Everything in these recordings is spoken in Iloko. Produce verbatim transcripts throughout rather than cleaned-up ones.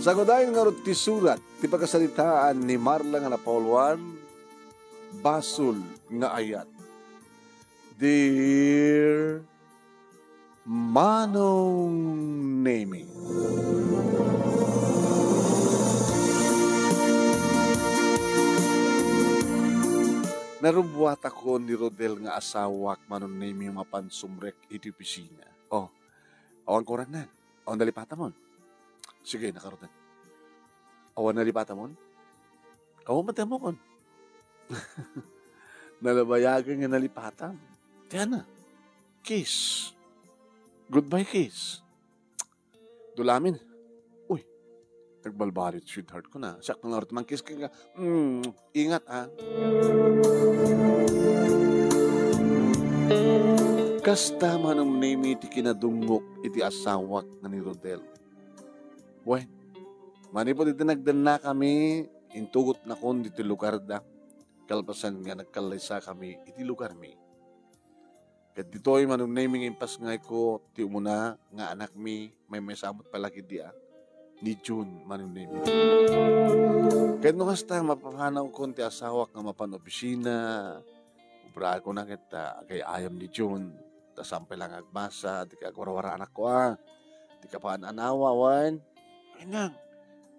Sagudayna ngarud ti surat ti pakasaritaan ni Marla nga napauluan, basol nga ayat. Dear Manong Nemi. Narubbuatakon ni Rodel nga asawak, Manong Nemi, mapan sumrek iti opisina. Oh, awan kurannan. Awan nalipatamon. Sige, nakarutan. Awan nalipatamon? Awan matamakon. Nalabayagan nga nalipatam. Tiana. Kiss. Goodbye kiss. Dulamin. Uy, nagbalbalit, sweetheart ko na. Siak nga ngarud mangkiss ka. Mm, ingat, ah. Kasta, Manong Nemi, ti kinadungngok iti asawak nga ni Rodel. Wen, manipud iti nagdannakami, intugotnakon ditoy lugarda, kalpasan nga nagkallaysakami iti lugarmi. Ket ditoy, Manong Nemi, nga impasngayko ti umuna nga anakmi, maymaysa met pay la ketdi a, ni June, Manong Nemi. Ket no kasta, mapapanawkon ti asawak nga mapan opisina, obraakon a ket, ah, agay-ayam ni June, ta saan pay la nga agbasa, dika agwarwara anakko a, dika paan-anawa, wen? Ay nang,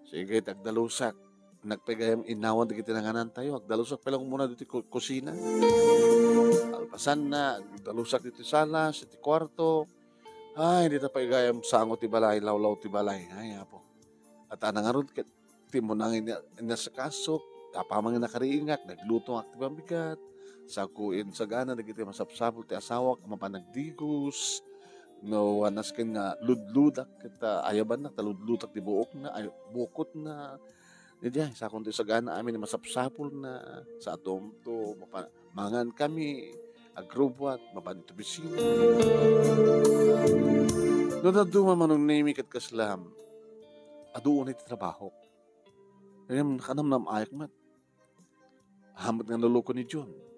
sige, ti agdalusak. Nagpagayam innawan dagiti nanganantayo. Agdalusak pay la umuna ditoy ku-, kusina. Kalpasanna, agdalusak ditoy sala, iti kuarto. Ay, dita pay gayam sango ti balay, lawlaw ti balay. Ay, Apo. At ana ngarud ket ti munang ina-, inasakasok, apaman nga nakariingak, naglutoak ti mabigat. Sako insagana dagiti masapsapul ti asawak a mapan nagdigos. No, anas ken nga ludludak, ket, ah, ayabannak ta ludludak ti buokna, ay, bukotna. Idiay, sakon ti sagana amin a masapsapulna, sa atumto, mapa-, mangan kami, agrubbuat, mapan iti opisina. No dadduma, Manong Nemi, ket kaslam, adu unay ti trabahok. Ngem, nakanamnam-ayak met. Amin nga naloko ni June.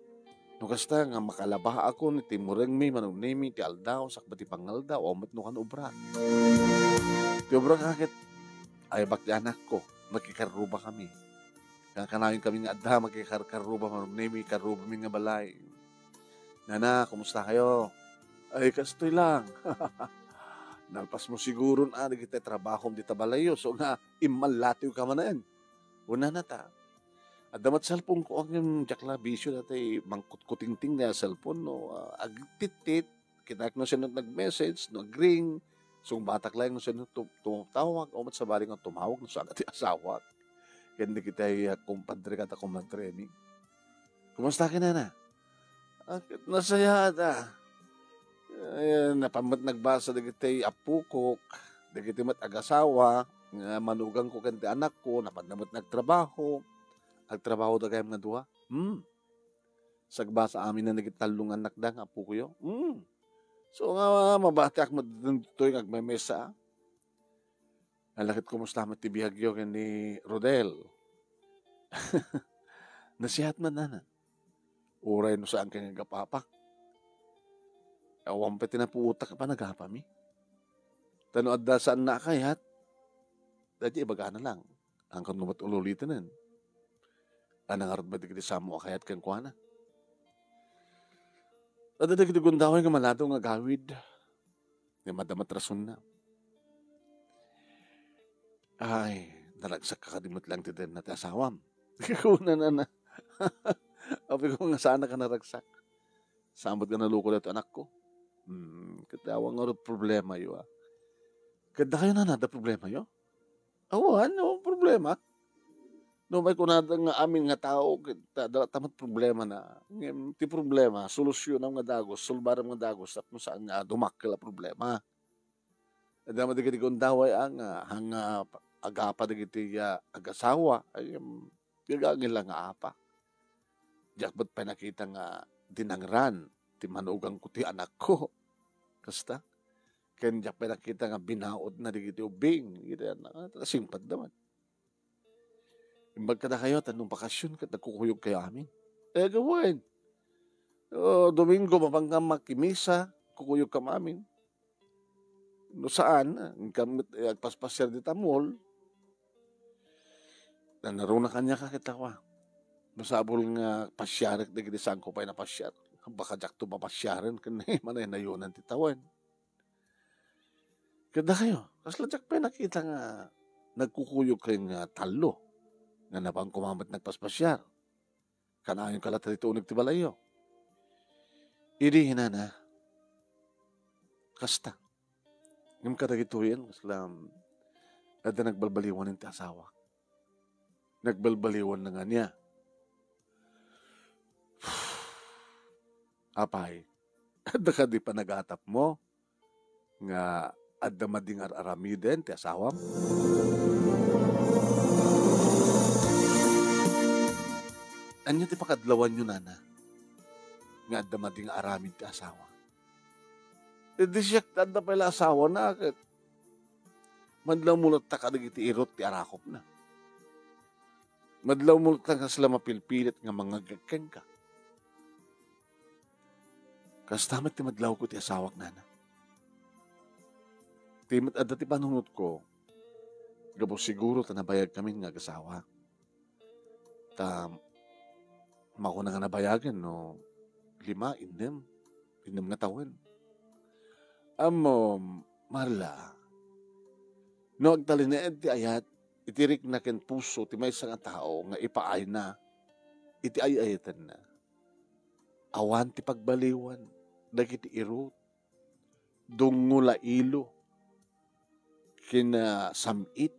No kasta nga makalabaakon iti murengmi, Manong Nemi, ti aldaw, sakbay ti pangaldaw, awan met no kan obra. Ti obra ka ket, ayabak ti anakko, makikarruba kami. Kankanayon kami nga adda, makikarkarruba, Manong Nemi, karruba mi nga balay. Nana, kumusta kayo? Ay, kastoy lang. Nalpas mo siguron, ah, dagiti trabahom dita balayyo, so nga, immallatiw ka manen. Unana ta. Adda met cellphone ko, ngem diak la bisio daytoy mangkutkutingting nga cellphone, no, ah, agtittit, kitaek no sino nag-message, no, agring, sungbatak laeng no sino tu-, tumawag, o met sabali nga tumawag, no, saan ti asawak. Ken dagiti, ah, kumpadre kada kumadre mi. Kumusta ka, nana? Ah, ket nasayaat, ah. Ay, napan met nagbasa dagiti apokok, dagiti met agasawa, nga manugangko ken ti anakko, napanna met nagtrabaho. Agtrabahoda gayam nga dua. Hmm. Sagbasa amin dagiti tallo nga annakda nga apokoyo. Hmm. So nga mabatiak met ditoy nga agmemesa. Ala ket kumusta met ti biagyo ken ni Rodel? Nasiat met, nana. Uray no saan ka nga agapapa. Awan pay ti napuotak a panagapami. Ta no adda saanna a kayat, daydi ibagana lang. Angkan no met ululitenen. Ana ngarud met dagiti samo a kayat kenkuana. Adda dagiti gundaway nga malado nga agawid. Nga madama ti rasonna. Ay, naragsak ka kadi met lang ti denna ti asawam. Kunana na. Apay ko nga saan ka naragsak. Saan met nga naloko daytoy anakko. Hmm, ket awan ngarud problemayo, ah. Ket dakayo nana, adda problemayo? Awan, no problema. No, may kunada nga amin nga tao, ket adda latta met problema na. Ngem ti problema, solusyonam nga dagus, sulbarem nga dagus, tapno saan nga dumakkel a problema. Adda met dagiti gundaway a nga, nga agapa dagiti, ah, agasawa, ay, em, gagangil lang nga apa. Diak met pay nakita nga dinangran ti manugangko ti anakko. Kasta? Ken diak pay nakita nga binaodna dagiti ubbing. Iti anak, ah, singpatda met. Imbag kadakayo, ta no bakasyon ket nagkukuyogkayo amin. Eh, gawen. O, Domingo, mapanka makimisa, kukuyogkam amin. No saan, inkam met, eh, agpaspasiar dita mall, Nanaruna kaniak a kitawa. Masapul nga pasiarek dagiti saanko pay napasiar. Baka diakto mapasiaren ken manaynayonan ti tawen. Ket dakayo, kasla diak pay nakita nga nagkukuyogkayo nga tallo, nga napan koma met nagpaspasiar. Kanayon ka latta ditoy uneg ti balayyo. Idi hinana, kasta. Ngem kadagitoyen, kasla, adda nagbalbaliwan ti asawak. Nagbalbaliwan na nga niya. Apay, adda kadi panagatapmo nga adda madi nga ar-aramiden ti asawam? Ania ti pakadlawanyo, nana, nga adda madi nga aramid ti asawa? Idi siak ti adda pay la asawana, ket madlawmo latta kadagiti irut ti arakupna. Madlawmo latta kasla mapilpilit nga mangngeg kenka. Kasta met ti madlawko ti asawak, nana. Ti met adda ti panunotko, gapu siguro ta nabayagkamin nga agasawa. Ta makuna nga nabayagen no lima, innem, innem nga tawen. Ammom, Marla, no agtalinaed ti ayat iti rikna ken puso ti maysa nga tao nga ipaayna iti ay-ayatenna, awan ti pagbaliwan dagiti irut, dungngo la ilo, ken, ah, sam-it.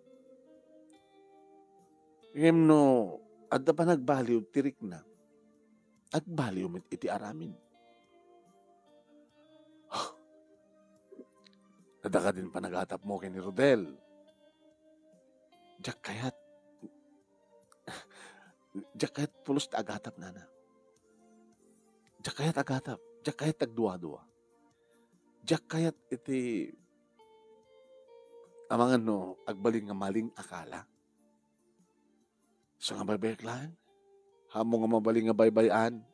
Ngem no adda panagbaliw ti rikna, agbaliw met iti aramid. Adda kadin panagatapmo ken ni Rodel? Diak kayat. Diak kayat pulos ti agatap, nana. Diak kayat agatap. Diak kayat agduadua. Diak kayat iti amangan no agbalin nga maling akala. Sa nga baybay laeng, haanmo nga mabalin nga baybay-an.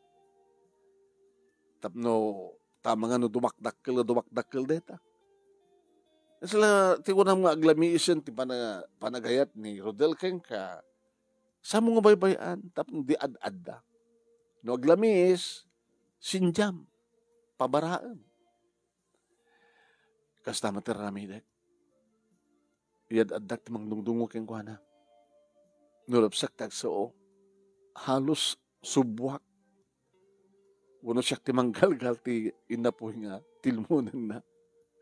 Tapno, ta amangan no dumakdakkel, dumakdakkel dayta. Kasla, ti kunam nga aglamiisen ti pana-, panagayat ni Rodel kenka, saanmo nga baybay-an, tapno di ad-adda. No aglamiis, sindiam, pabaraem. Kasta met ti aramidek. Iyad-addak ti mangdungdungngo kenkuana. No lapsek ti agsao, halos subbuak. Wenno siak ti manggalgal ti innapuy nga tilmonenna.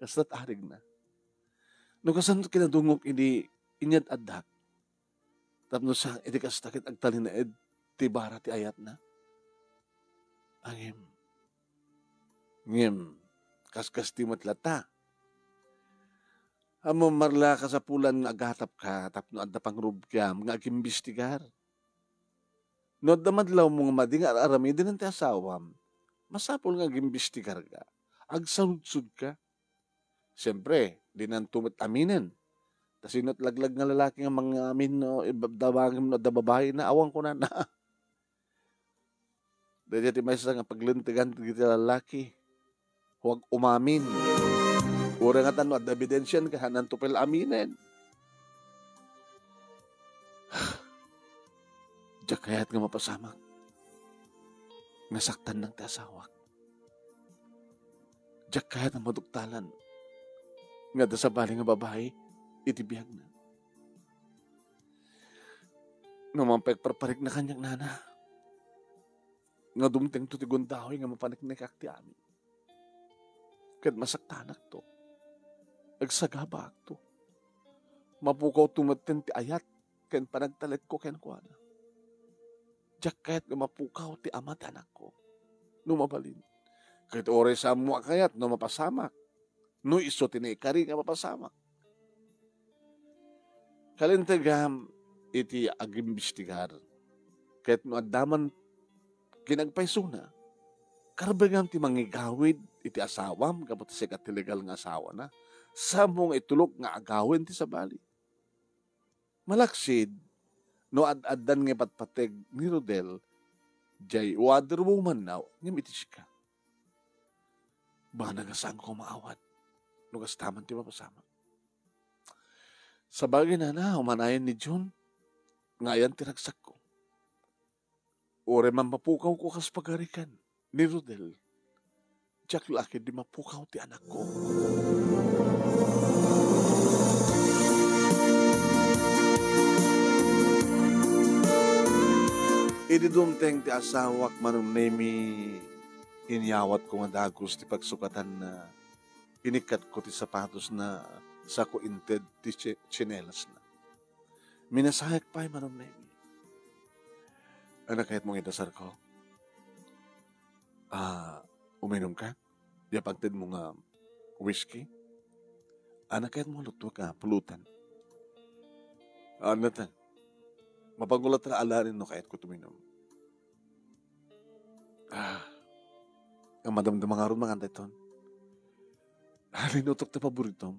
Kasta't arigna. No kasano ti kinadungok idi inyad-addak, tapno sa iti kasta ket agtalinaed ti bara ti ayatna. Ngem, ngem, kaskasti met latta. Ammom, Marla, kasapulan nga agatapka tapno adda pangrubkiam nga agimbistigar. No adda madlawmo nga madi nga ar-aramiden ti asawam, masapul nga agimbistigarka. Agsaludsodka. Siempre, dinanto met aminen. Ta sino ti laglag nga lalaki nga mangamin no ibabdabangem no adda babaina? Awan kunana. Daydiay ti maysa nga paglintegan dagiti lalaki. Huwag umamin. Uray ngata no adda ebidensian, kahananto pay la aminen. Diak kayat nga mapasamak nga saktannak ti asawak. Diak kayat nga maduktalan nga adda sabali nga babai iti biagna. No man pay agparparikna kaniak, nana, nga dumtengto ti gundaway nga mapaneknekak ti amin. Ket masaktanakto. Agsagabaakto. Mapukawto metten ti ayat ken panagtalekko kenkuana. Diak kayat nga mapukaw ti ama ti anakko. No mabalin. Ket uray saanmo a kayat no mapasamak. No isu ti naikari nga mapasamak. Kalintegam iti agimbistigar. Ket no adda man kinagpaysona, karbengam ti mangigawid iti asawam gapu ta sika ti legal nga asawana. Saanmo nga itulok nga agawen ti sabali. Malaksid, no ad-addan nga ipatpateg ni Rodel, diay water woman-na, ngem iti sika. Banag a saanko maawat no kasta man ti mapasamak. Sabagay, nana, umanayon ni June. nga ayan ti ragsakko. Uray man mapukawko kas pagarigan ni Rodel, diak la ketdi mapukaw ti anakko. Idi dumteng ti asawak, Manong Nemi, inyawatko nga dagus ti pagsukatanna. Inikkatko ti sapatosna, sako inted ti tsi-, tsinelasna. Minasayak pay, Manong Nemi. Ania kayatmo nga idasarko? Ah, uminom ka? Diay pagtedmo nga whisky? Ania kayatmo nga luttuak nga pulutan? Ania ta? Mapangulat la alaen no kayatko tuminom. Ah, ang madamdama ngarud mangan dayton. Linutok ti paboritom.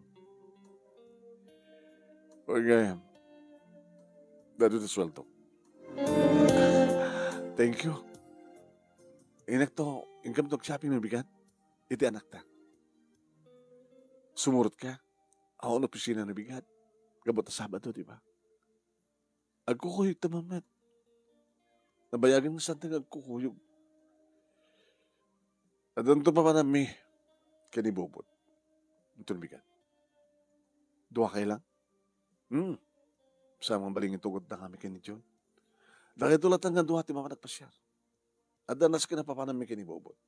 Wen gayam, daytoy ti sueldok. Thank you. Inakto, inkamto agshopping mabigat iti anakta. Sumurotka, awan opisina mabigat. Gapu ta Sabado, di ba? Agkukuyogta met. Nabayagen nga saan nga agkukuyog. Addanto papanammi ken ni Bobot. Inton bigat. Duakay lang? Hmm. Sa mabalin nga itugotda kami ken ni John. Dagitoy latta nga dua ti mapan agpasiar. Adda nasken a papanammi ken ni Bobot.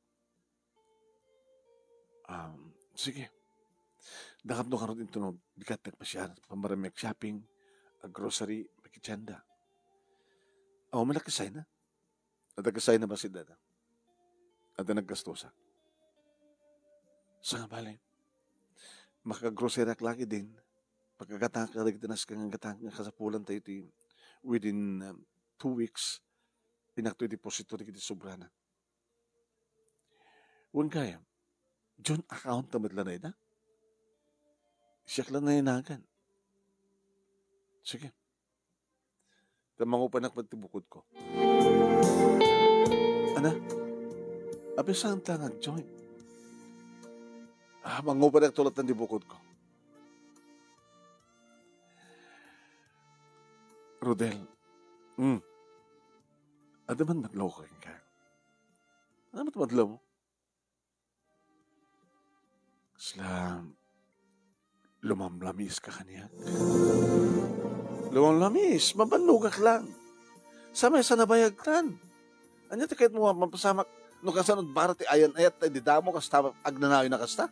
Um, sige. Dakapno ngarud inton bigat ti agpasiar, pammarami agshopping, aggrocery, makitienda. Awan met la kasayna. Adda kasayna bassit dayta. Adda naggastosa. Sangabali, makagrocery ak la ketdin, pagkagatangak kadagiti nasken nga gatang nga kasapulantayo iti within, um, two weeks, inakto iti deposito dagiti sobrana. Wen gayam, John account ta met la dayta? Siak la nainagan. Sige. Ta mangupanak met ti bukodko. Ana? Apay saanta nga ag-join? Ah, mangupanak tulatan ti bukodko. Rodel. Hmm. Adda man madlawko kenka. Ania met madlawmo? Kasla, lumamlamiiska kaniak. Lumamlamiis, mabannogak lang. Sa maysa nabayagtan. Ania ti kayatmo a mapasamak no kasano ti bara ti ayan-ayat ta idi damo kasta agnanayon a kasta?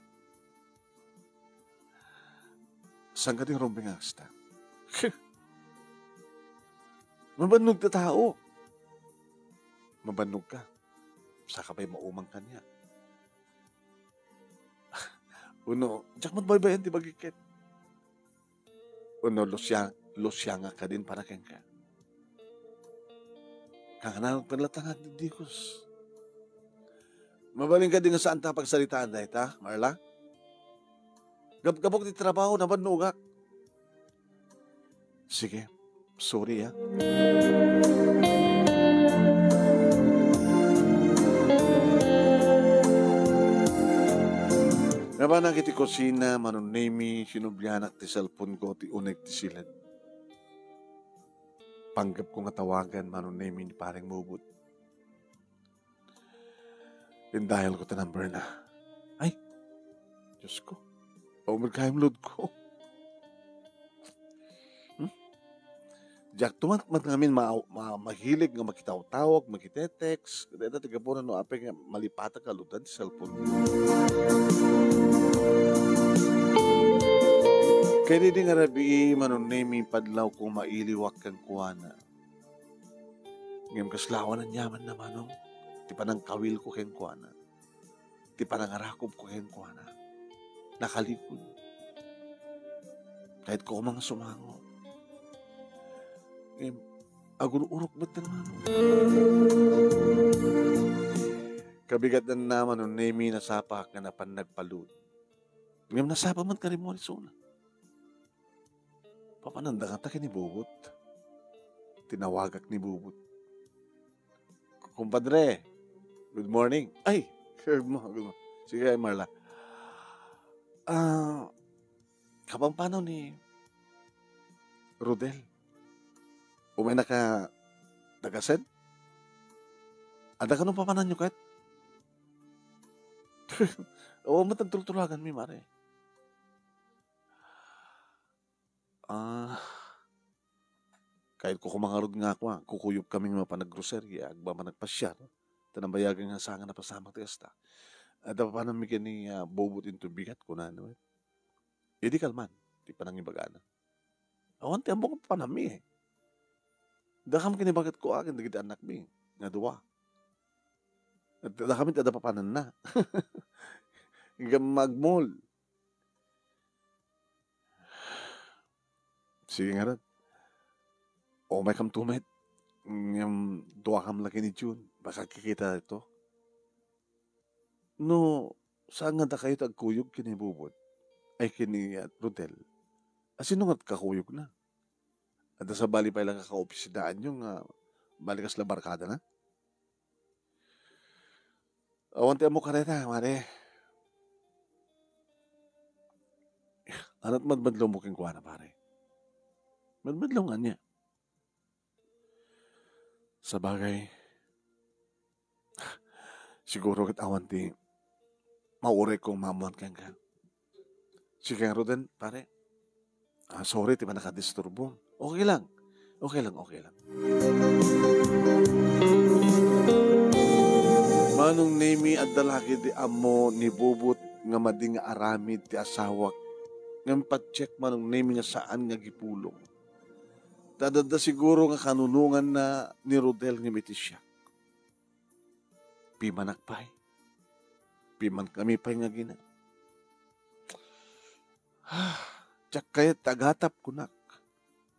Saan kadi nga rumbeng a kasta? Mabannog ti tao. Mabannogka. Saka pay maumang kaniak. Wenno, diak met baybay-an ti bagik ket. Wenno, lusia-, lusiangak kadin para kenka. Kangananak met latta nga agdidikos. Mabalin kadi nga saanta a pagsaritaan dayta, Marla? Gapgapok ti trabaho, nabannogak. Sige, sorry, ah. Napanak iti kusina, Manong Nemi, sinublianak ti cellphone ko ti uneg ti siled. Panggepko nga tawagan, Manong Nemi, ni Pareng Bobot. Pin-dial ko ti number na. Ay, Diyos ko. Awan met gayam load ko. Hmm? Diak to met, met ngamin ma-, ma-, mahilig nga makitawtawag, makitetext. Dayta ti gapuna no apay nga malipatak a loadan ti cellphone. Ken idi nga rabii, Manong Nemi, padlawko mailiwak kenkuana. Ngem kasla awan aniamanna, Manong, ti panangkawilko kenkuana, ti panangarakobko kenkuana. Nakalikod. Kayatko koma nga sumango. Ngem, agur-urok met, Manong. Kabigatna, Manong Nemi, nasapaak nga napan nagpa-load. Ngem nasapa met kadi mo isuna. Papananda kata ken ni Bubot. Tinawagak ni Bubot. "Kumpadre, good morning." "Ay, good mo-, good mo-, sige, Marla." "Ah, kapampanaw ni Rodel?" Umaynaka dagasen? Adda kano papananyo ket? Awan met nagtultulaganmi, mare. Ah, kayatko koma ngarud nga kua, kukuyogkami nga mapan aggroceria, agmapan agpasiar. Ta nabayagen nga saan nga napasamak ti kasta. Adda papananmi ken ni, ah, Bobot inton bigat, kunana met. Idi kalman ti panangibagana. Awan ti ammok a papananmi, eh. Dakam ken ni bagatko ken dagiti annakmi nga dua. Dakam ti adda papananna. Ngem agmol. Sige ngarud. Umaykam met. Ngem duakam la ken ni Jun. Baka kikita ito. No, saan nga dakayo ti agkuyog ken ni Bobot? Ay, ken ni, ah, Rodel. A, sino nga kakuyogna? Adda sabali pay la nga kaopisinaanyo nga bali kasla barkadana? Awan ti ammok kareta, mare. Ania ti madmadlawmo kenkuana, pare? Madmadlaw nga ania? Sabagay, siguro ket awan ti mauray kong maammuan kenka. Sige ngaruden, pare. Ah, sorry ti pannakadisturbo. Okay lang. Okay lang, okay lang. Manong Nemi, adda la ketdi ammo ni Bobot nga madi nga aramid ti asawak. Ngem patiek, Manong Nemi, nga saan nga agipulong. Ta adda siguro nga kanunonganna ni Rodel ngem iti siak. Pimanak pay. Pimankami pay nga agina. Diak kayat ti agatap, kunak.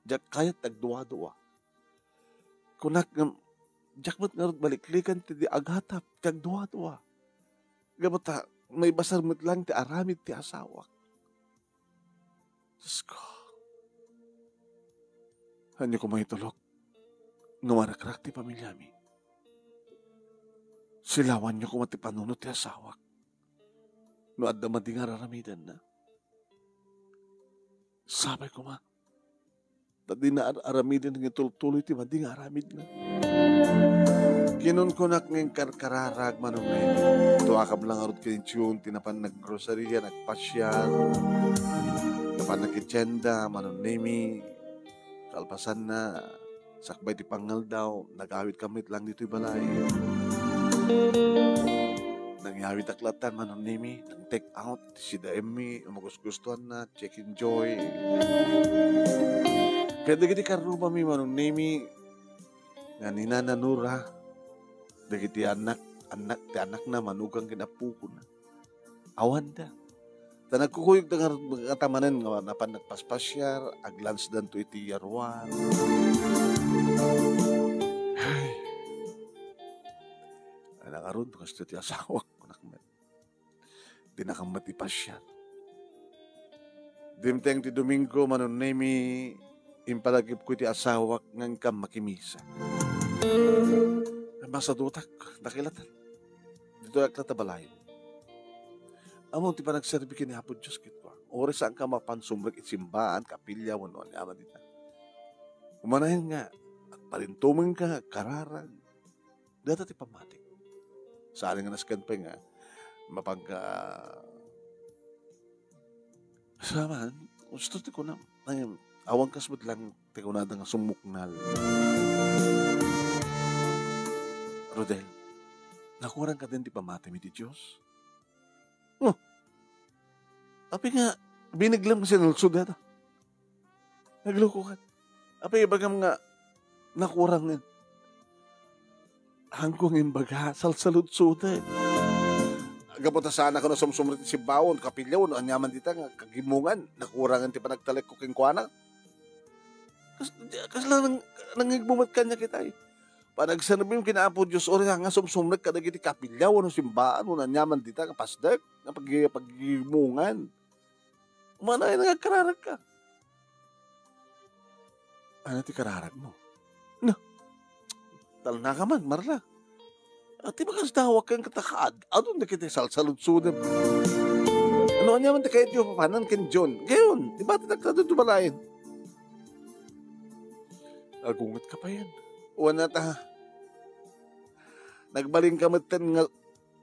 Diak kayat ti agduadua. Kunak nga, diak met ngarud baliklikan ti di agatap ti agduadua. Gapu ta, maibasar met laeng ti aramid ti asawak. Diyos ko. Ania koma itulok nga marakrak ti pamiliami? Silawanyo koma ti panunot ti asawak no adda madi nga ar-aramidenna. Sapay koma, ta dina ar-aramiden nga itultuloy ti madi nga aramidna. Kinunkunak nga inkarkararag, Manong Nemi. Duakam la ngarud ken ni Jun ti napan naggroceria, nagpasiar, napan nagkitienda, Manong Nemi. Kalpasanna, sakbay ti pangngaldaw, nag-awitkami met laeng ditoy balay. Nangyawitak latta, Manong Nemi, nang-take out, ti sidaemmi, a magusgustuanna, Check Enjoy. Ket dagiti karrubami, Manong Nemi, nga ni Nana Nora, dagiti annak, annak, ti annakna, manugang ken appokona. Awanda. Ta nagkukuyogda nga, nga tamanen nga napan nagpaspasiar, aglansdanto iti yaruan. Ay. Ay, nangarud, kastoy ti asawak, kunak met. Dinakam met ipasiar. Dimteng ti Domingo, Manong Nemi, impalagipko iti asawak nga inkam makimisa. Masadutak, dakilatan. Ditoy ak latta balay. Ammom ti panagserbi ken ni Apo Dios kenkuana. Uray saanka mapan sumrek iti simbaan, kapilya, wenno aniaman dita. Umanayon nga, agparintumengka, agkararag. Dayta ti pammatik. Saan nga nasken pay nga, mapanka, saman, gusto ti kunam. Ay, awan kas met lang ti kunada nga sumuknal. Rodel, nakurang ka din ti pammatim iti Dios? Oh, apay nga, biniglem nga sinalsod dayta. Nagluko ka. Apay ibagam nga nakurang nga. Haanko nga imbaga, salsaludsoden. Gapu ta saan a kano sumsumrek iti simbaan, kapilya, wenno aniaman dita nga kagimongan, nakurangan ti panagtalekko kenkuana. Kas-, kasla nang-, nangigmo met kaniak itay. Panagserbim ken Apo Dios, uray nga sumsumrek kadagiti kapilya, wenno simbaan, wenno aniaman dita nga pasdek, nga pag-, paggimongan. Umanayon nga agkararagka. Ania ti kararagmo? No. Talnaka man, Marla. Ati, makasdawak ken kata kaad-adun dagiti salsaludsodem. Ano aniaman ti kayatyo papanan ken John? Gayon, ibatidak kadto balayen. Agungetka payen. Wen a ta. Nagbalinka metten nga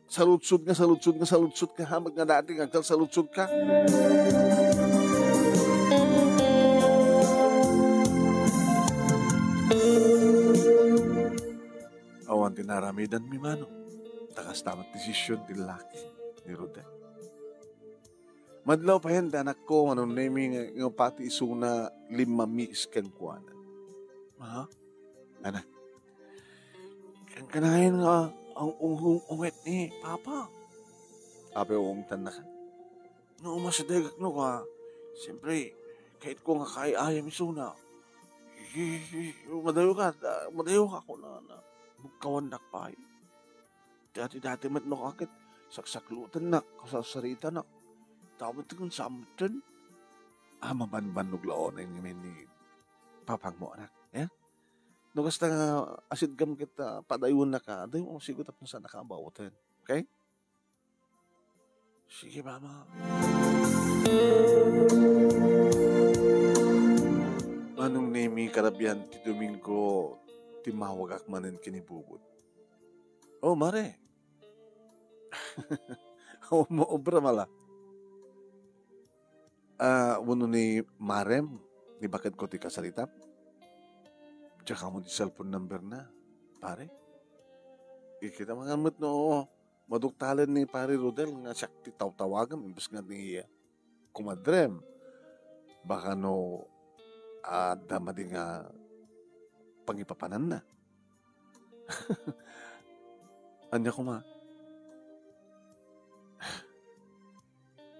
saludsod nga, saludsod nga, saludsod ka, ha? Met nga dati nga agsalsaludsotka. Awan ti naaramidanmi, Manong. Ta kasta met ti desisyon ti laki ni Rodel. Madlaw payen ti anakko, Manong Nemi, nga, nga pati isuna limmamiis kenkuana. Ha? Anak, kankanayon nga ang unget ni Papa. Apay, uungtannak? No, masidegak no ka, siyempre, kayatko nga kaay-ayam isuna. Madayo ka, madayo ka, kuna na. Magkawandak pay. Dati-dati met no ka ket saksaklutannak, kasasaritanak. Tapno ti kun saan metten. Ah, mabanbannog la unay ngamin ni papangmo, anak. Eh? No kasta nga asidgam ket, ah, padayonnak, ah, adda mo sigo tapno saan ka abawaten. Okay? Sige, Mama. Manong Nemi, karabian ti Domingo, timmawagak manen ken ni Bubot. Oh, Mare. Maobra mala. Ah, wenno ni Marem, ni baketko ti kasaritam? Diak ammo ti cellphone number na, pare. Ikita man met no maduktalen ni Pare Rodel nga siak ti tawtawagem imbes nga ni kumadrem. Baka no adda madi nga pangipapananna. Ania koma?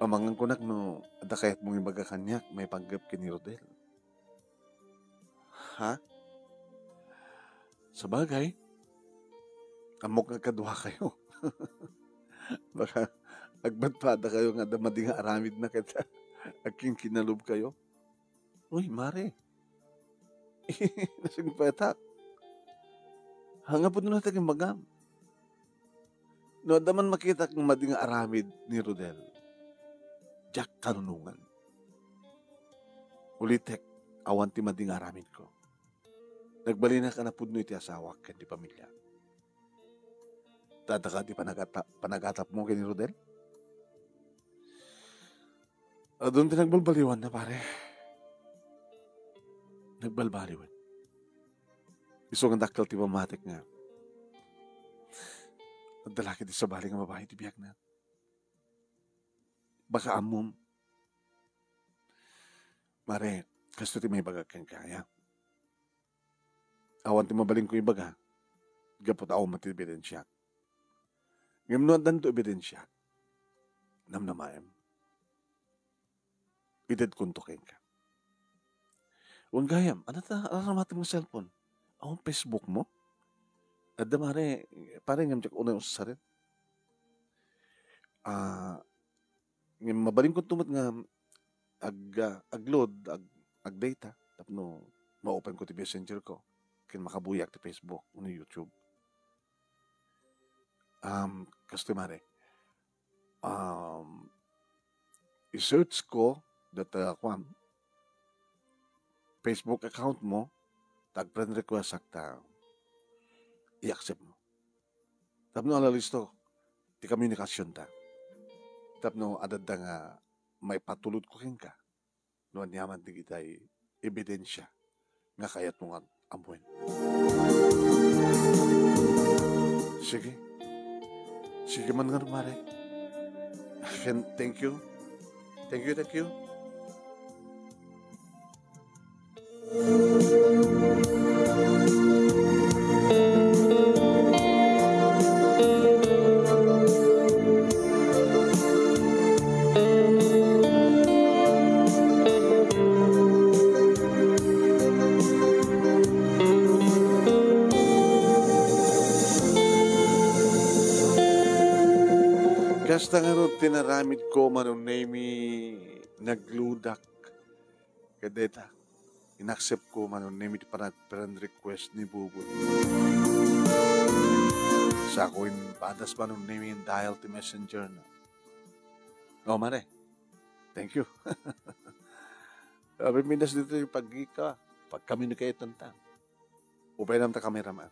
Amangan kunak no adda kayatmong ibaga kaniak maipanggep ken ni Rodel. Ha? Sabagay, ammok nga kaduakayo. Baka agpadpadakayo nga adda madi nga aramidna ket agkinkinalubkayo. Uy, Mare. Nasingpetak. Nga pudno na ti imbagam. No adda man makitak nga madi nga aramid ni Rodel, diak kanunongan. Ulitek, awan ti madi nga aramidko. Nagbalinak a napudno iti asawak ken ti pamilya. Adda kadi panagata-, panagatapmo ken ni Rodel? Adun ti nagbalbaliwanna, pare. Nagbalbaliwan. Isu nga dakkel ti pammatik nga adda la ket sabali nga babai ti biagna. Baka ammom, Mare, kastoy ti maibagak kenka, aya? Awan ti mabalinko ibaga, gapu ta awan met ti ebidensiak. Ngem no addanto ebidensiak, namnamaem. Itedkonto kenka. Wen gayam, ania ta araramatem nga cellphone? Awan Facebook mo? Adda, Mare, pare, ngem diak unay usaren. Ah, ngem mabalinkonto met nga ag-, ah, ag-load, ag-, ag-data tapno ma-open ko ti Messenger ko ken makabuyak ti Facebook wenno YouTube. Um, kastoy, Mare. Um, i-search ko data, kuan, Facebook account mo, ta ag-friend request ak ta i-accept mo. Tapno alalisto ti komunikasionta. Tapno adda nga maipatulod ko kenka no ania man dagiti ebidensia nga kayatmo nga ammoen. Sige. Sige man nga, Mare. Ken, thank you. Thank you, thank you. Kasta ngarud ti naramidko, Manong Nemy, nagludak. Ket dayta, in-accept ko, Manong Nemy, ti panag-friend request ni Bubut. Sako imbadas, Manong Nemy, in-dial ti messenger na. Oh, Mare. Thank you. Abe, Minas, ditoy pagika, pag-communicate ta. Upaynam ta kameram, a.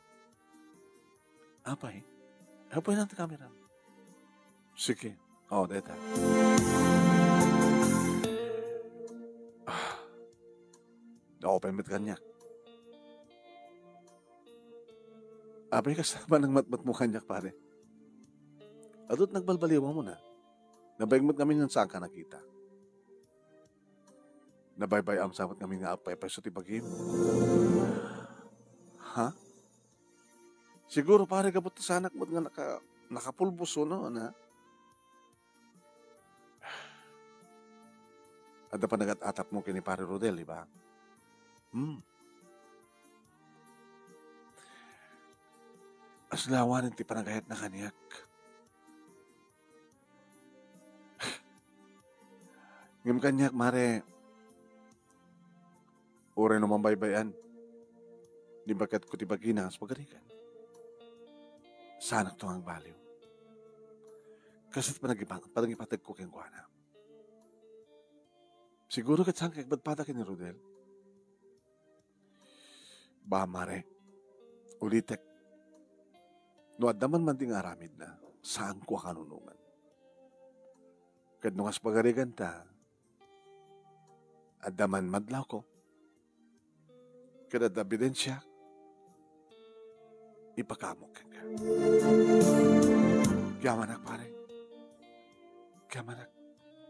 Apay? Upaynam ta kameram. Sige. O, deta. Ah. Naupay met kaniak. Apay, kasta man ang matmatmo kaniak, pare? Adut nagbalbaliwam mo na. Nabayag met ngamin nga saanka nakita. Nabaybay-am sa met ngamin nga apay-payso ti bagim. Ha? Siguro, pare, gapu ta saanak met nga naka-, nakapulbos, no, na? Adda panagat-atapmo ken ni Pare Rodel, di ba? Hmm. Aslawanen ti panagayatna kaniak. Ngem kaniak, mare, uray no mambaybay-an, ni baketko ti bagina nga agpagarigan. Saanakto nga agbaliw. Kastoy ti panagipa-, panagipategko kenkuana. Siguro ket saan ka agpadpada ken ni Rodel? Ba, mare, ulitek, no adda man madi nga aramidna, saanko a kanunongan. Ket no agpagariganta, adda man madlawko, ket adda ebidensiak, ipakaamok kenka. Agyaman, pare. Agyaman.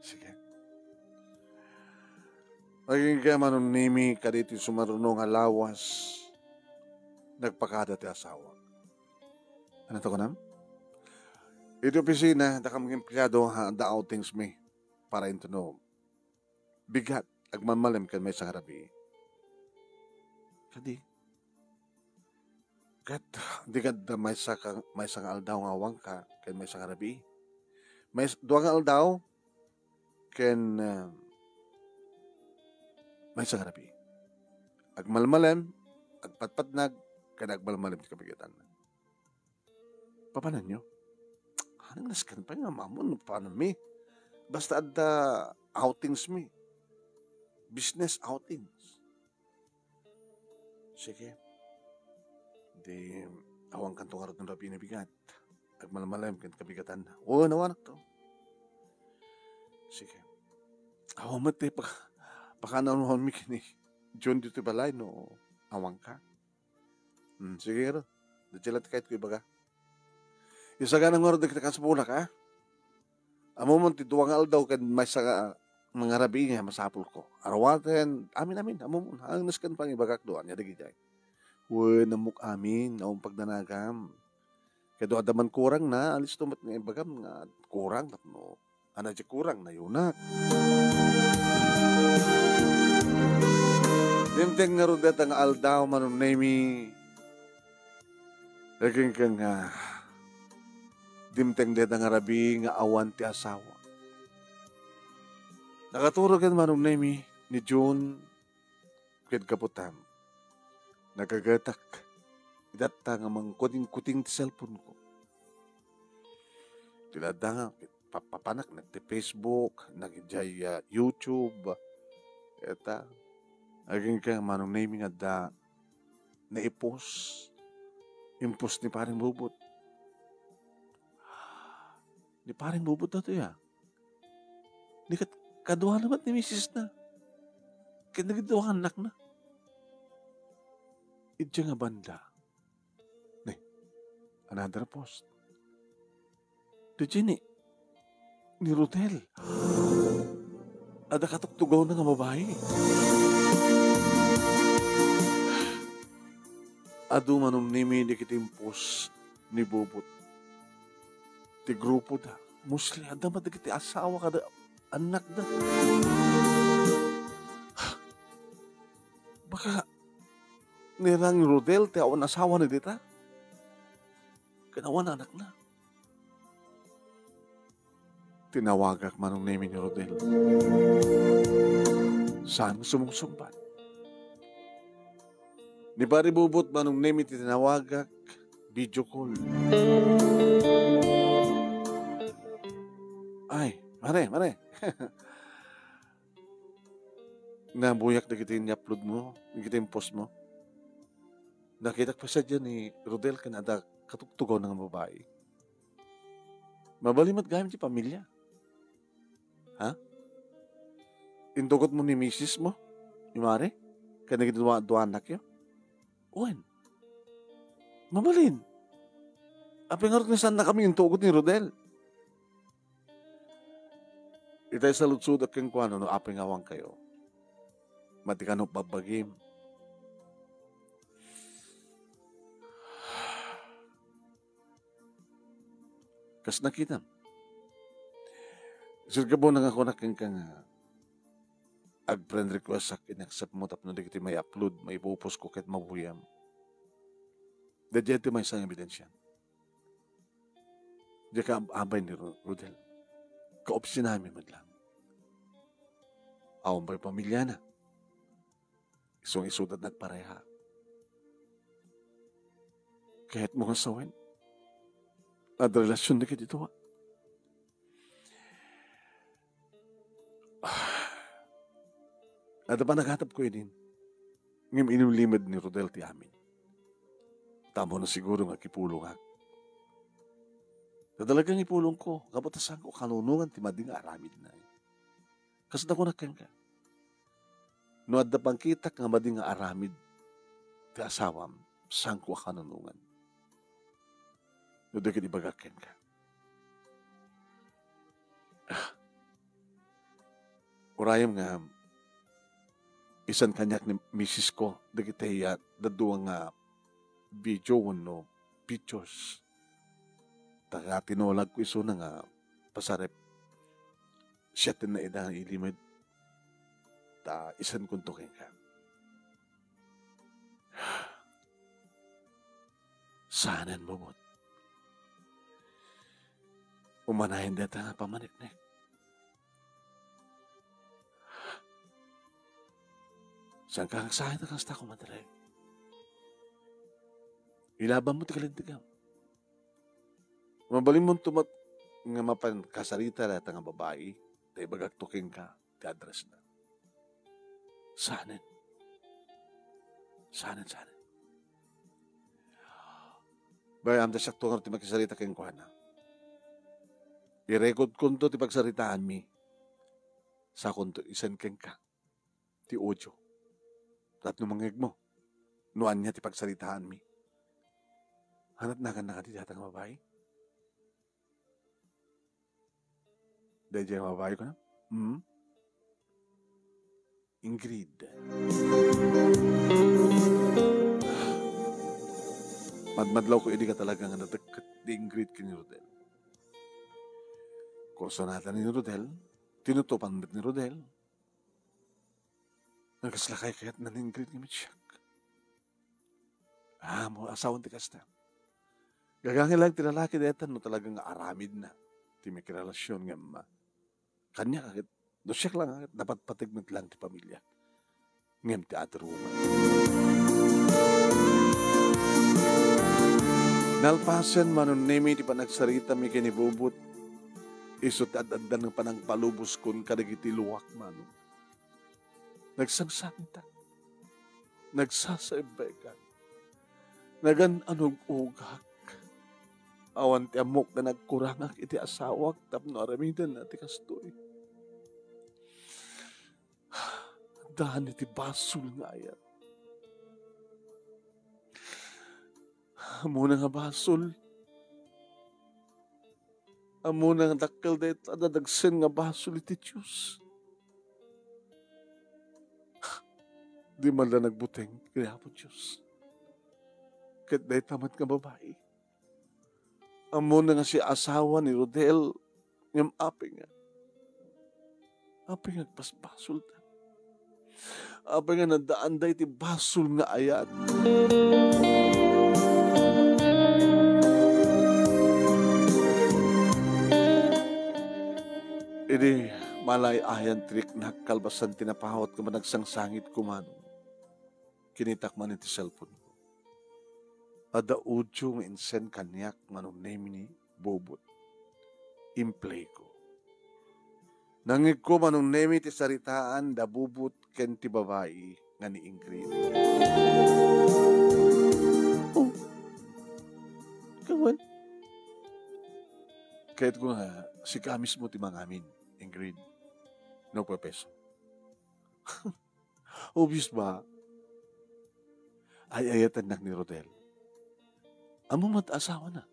Sige. Agingga, Manong Nemi, kadaytoy sumaruno nga lawas, nagpakada ti asawa. Ania ti kunam? Iti opisina, dakami nga empleyado, ha, adda outings mi para intono bigat, agmalmalem ken maysa nga rabii. Kadi, ket di ket adda maysa ka, maysa nga aldaw nga awanka ken maysa nga rabii. May dua nga aldaw ken, ah, maysa nga rabii. Agmalmalem, agpadpadnag, ken agmalmalem ti kabigatanna. Papananyo? Anang nasken pay nga ammom no papananmi? Basta adda outings mi. Business outings. Sige. Di, awankanto ngarud nga rabii nga bigat. Agmalmalem ken kabigatanna. Wen, awanakto. Sige. Awan met ti paka-, pakananuanmi ken ni John ditoy balay no awanka. Hmm, sige, ngarud. Dayta la ti kayatko ibaga. Isagana ngarud dagiti kaspunak, a? Ammom ti dua nga aldaw ken maysa nga, nga rabii nga masapulko. Aruaten, amin, amin, ammom. Anang nasken pay nga ibagak dua, ania dagidiay. Wen, ammok amin, awan pagdanagam. Ket no adda man kurangna, alisto met nga ibagam nga kurang tapno Ania ti kurang, nayunak. Dimteng ngarud dayta nga aldaw, Manong Nemi. Agingga nga, dimteng dayta nga rabii nga awan ti asawa. Nakaturog ken Manong Nemi ni June ket gaputam. Nagagatak. Itatta nga mangkutingkuting ti cellphone-ko. Ti ladda nga, papapanak, nagti Facebook, nag-, idiay, ah, YouTube. Ita, agingga Manong Nemi nga adda naipost. Impost ni Paring Bubot. Ni Paring Bubot daytoy, a. Ni ket kaduana met ni misisna. Ket dagiti dua nga annakna. Idiay nga banda. Ni, another post. Diay ni, ni Rodel. Adda katuktugawna nga babai. Adu Manong Nemi dagiti impost ni Bubot. Ti grupoda, mostly, adda met dagiti asawa kada annakda. Baka nairang ni Rodel ti awan asawana dita. Ken awan annakna. Tinawagak Manong Nemi ni Rodel. Saan sumungsungbat? Ni Pari Bubot, Manong Nemi, ti tinawagak, video call. Ay, mare, mare. Nabuyak dagiti ini-upload mo, dagiti impost mo. Nakitak pay sadiay ni Rodel ken adda katugtugaw nga babai. Mabalin met gayam ti pamilia. Ha? Intugot mo ni misis mo, ni Mare? Ken dagiti dua, dua annakyo? Wen. Mabalin. Apay ngarud nga saan nakami intugot ni Rodel? Itay saludsodek kenkuana no apay nga awan kayo. Mati kano babbagim. Kas nakitam. Sir Gabo, nangakunak kenka nga ag-friend request sak, in-accept mo tapno dagiti may upload, maipuposko ket mabuyam. Daydiay ti maysa nga ebidensiam. Diak kaab-abay ni Ro-, Rodel. Kaopsinami met lang. Awan pay pamiliana. Isu nga isuda ti nagpareha. Kayatmo nga sawen? Adda relasyon dagiti dua. Adda panagatapko idin. Ngem inimlimed ni Rodel ti amin. Ta ammona siguro nga agipulongak. Ta talaga nga ipulongko, gapu ta saanko a kanunongan ti madi nga aramidna. Kasla kunak kenka, no adda pangkitak nga madi nga aramid ti asawam, saanko a kanunongan. No di ket ibagak kenka. Ah. Urayem nga isan kaniak ni misis ko dagiti, ah, dadduma nga video wenno pictures. Ta nga tinulagko isuna nga pasarip, siak ti naida nga ilimed. Ta isankonto kenka. Saanen, Bobot. Umanayen dayta nga pammaniknek. Saanka nga agsayaat a kasta, Kumadre? Ilabanmo ti kalintegam. Mabalinmonto met nga mapan kasarita dayta nga babai, ta ibagakto kenka ti addressna. Saanen. Saanen, saanen. Bay, ammom ta siakto ngarud ti makisarita kenkuana. I-recordkonto ti pagsaritaanmi. Sakonto i-send kenka ti audio. Tapno mangngegmo no ania ti pagsaritaanmi. Hanatnakanna kadi dayta nga babai? Daydiay nga babai, kunam? Hmm? Ingrid. Madmadlawko idi nga talaga nga nadekket ni Ingrid ken ni Rodel. Kursunada ni Rodel, tinutupan met ni Rodel. Nga kasla kaykayatna ni Ingrid nga met siak. Ah, mo, asawan ti kasta. Gagangay laeng ti lalaki dayta no talaga nga aramidna ti makirelasyon nga emma. Kaniak ket, no siak lang ket, napatpateg met lang ti pamilia. Ngem ti adaruman. Nalpasen, Manong Nemi, ti panagsaritami ken ni Bobot, isu ti ad-addan nga panangpaluboskon kadagiti luak, Manong. Nagsangsangitak. Nagsasaebbekak. Nagan-anug-ugak. Awan ti ammok nga nagkurangak iti asawak tapno aramidenna ti kastoy. Addaan iti basol nga ayat. Ammona nga basol. Ammona nga dakkel dayta a dadagsen nga basol iti Dios. Di man la nagbuteng ken Apo Dios. Ket dayta met nga babai. Ammona nga siasawa ni Rodel, ngem apay nga, apay nga agpasbasolda? Apay nga naddaanda iti basol nga ayat? Idi malay-ayan ti riknak kalpasan ti napaut nga panagsangsangitko, Manong, kinitak man iti cellphone ko. Adda audio nga insend kaniak, Manong Nemi, ni Bobot. Implay ko. Nangngegko, Manong Nemi, ti saritaan da Bobot ken ti babai nga ni Ingrid. Kayatko nga, sika mismo ti mangamin, Ingrid. No, Pepeso. Obvious ba? Ay-ayatennak ni Rodel. Ammom met asawana.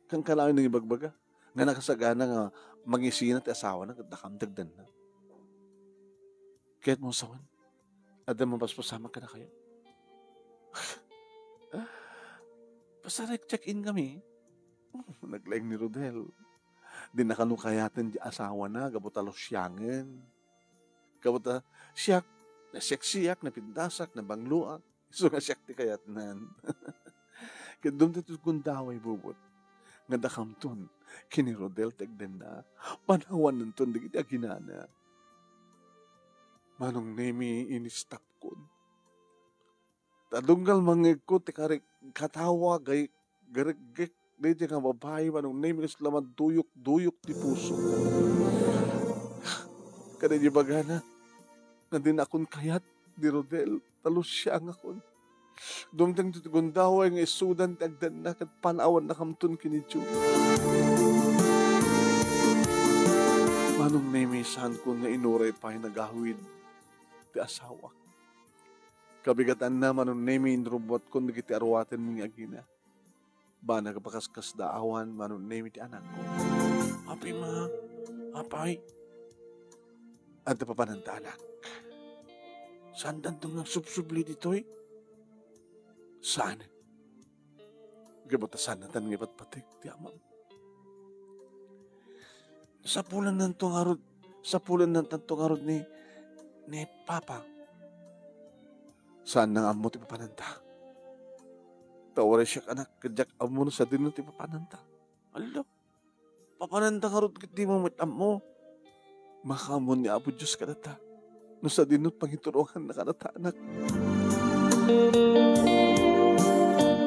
Kankanayon nangibagbaga nga nakasagana nga mangisina ti asawana ket dakam dagdanna. Kayatmo sawen, adda mapaspasamak kadakayo? Basta nag-check-in kami. Naglaing ni Rodel. Di na kano kayaten ti asawana, gapu ta lusiangen. Gapu ta siak, naseksiak, napindasak, nabangloak. Isu nga siak ti kayatnan. Ket dumtay ti gundaway bubot nga dakamton ken ni Rodel ti agdanna, panawannanton dagiti aginana. Manong Nemi, inistapkon. Ta dunggal mangngegko ti karik-, katawa gay-, gareggek daydiay nga babai, Manong Nemi, kasla maduyok-duyok ti puso. Kada ibagana nga dinakon kayat ni Rodel, ta lusiangakon. Dumteng ti gundaway nga isudan ti agdanna ket panawannakamton ken ni Joe. Manong Nemi, saankon nga inuray pay nagawid ti asawak. Kabigatanna, Manong Nemi, inrubbuatkon dagiti aruatenmi nga agina. Banag a pakaskasdaawan, Manong Nemi, ti anakko. Apay, ma? Apay? Adda papananta, anak. Saandanto nga agsubsubli ditoy? Saan? Gapu ta saannatan nga ipatpateg ti amam. Sapulennanto ngarud, sapulennanto ngarud ni, ni Papa. Saan nga ammo ti papananta? Ta uray siak, anak, ket diak ammo no sadino ti papananta. Allo, papananta ngarud ket dimo met ammo. Makaammo ni Apo Dios kadata no sadino ti pangituronganna kadata, anak.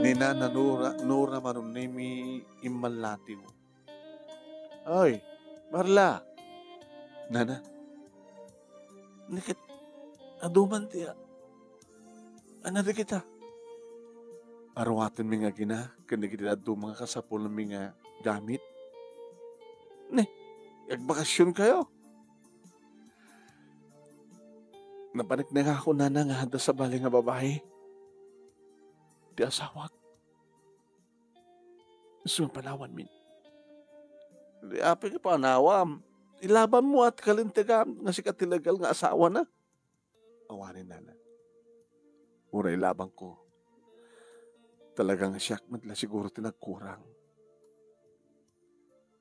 Ni Nana Nora, Nora Manong Nemi, immallatiw. Oy, Marla! Nana, ni ket, adu man ti a-, ania dagita? Aruatenmi nga agina ken dagiti dadduma nga kasapulanmi nga gamit. Ne, agbakasionkayo? Napaneknekak, Nana, nga adda sabali nga babai ti asawak. Isu nga panawanmin. Di apay nga panawam. Ilabanmo a ti kalintegam nga sika ti legal nga asawana. Awanen, Nana. Uray ilabanko. Talaga nga siak met la siguro ti nagkurang.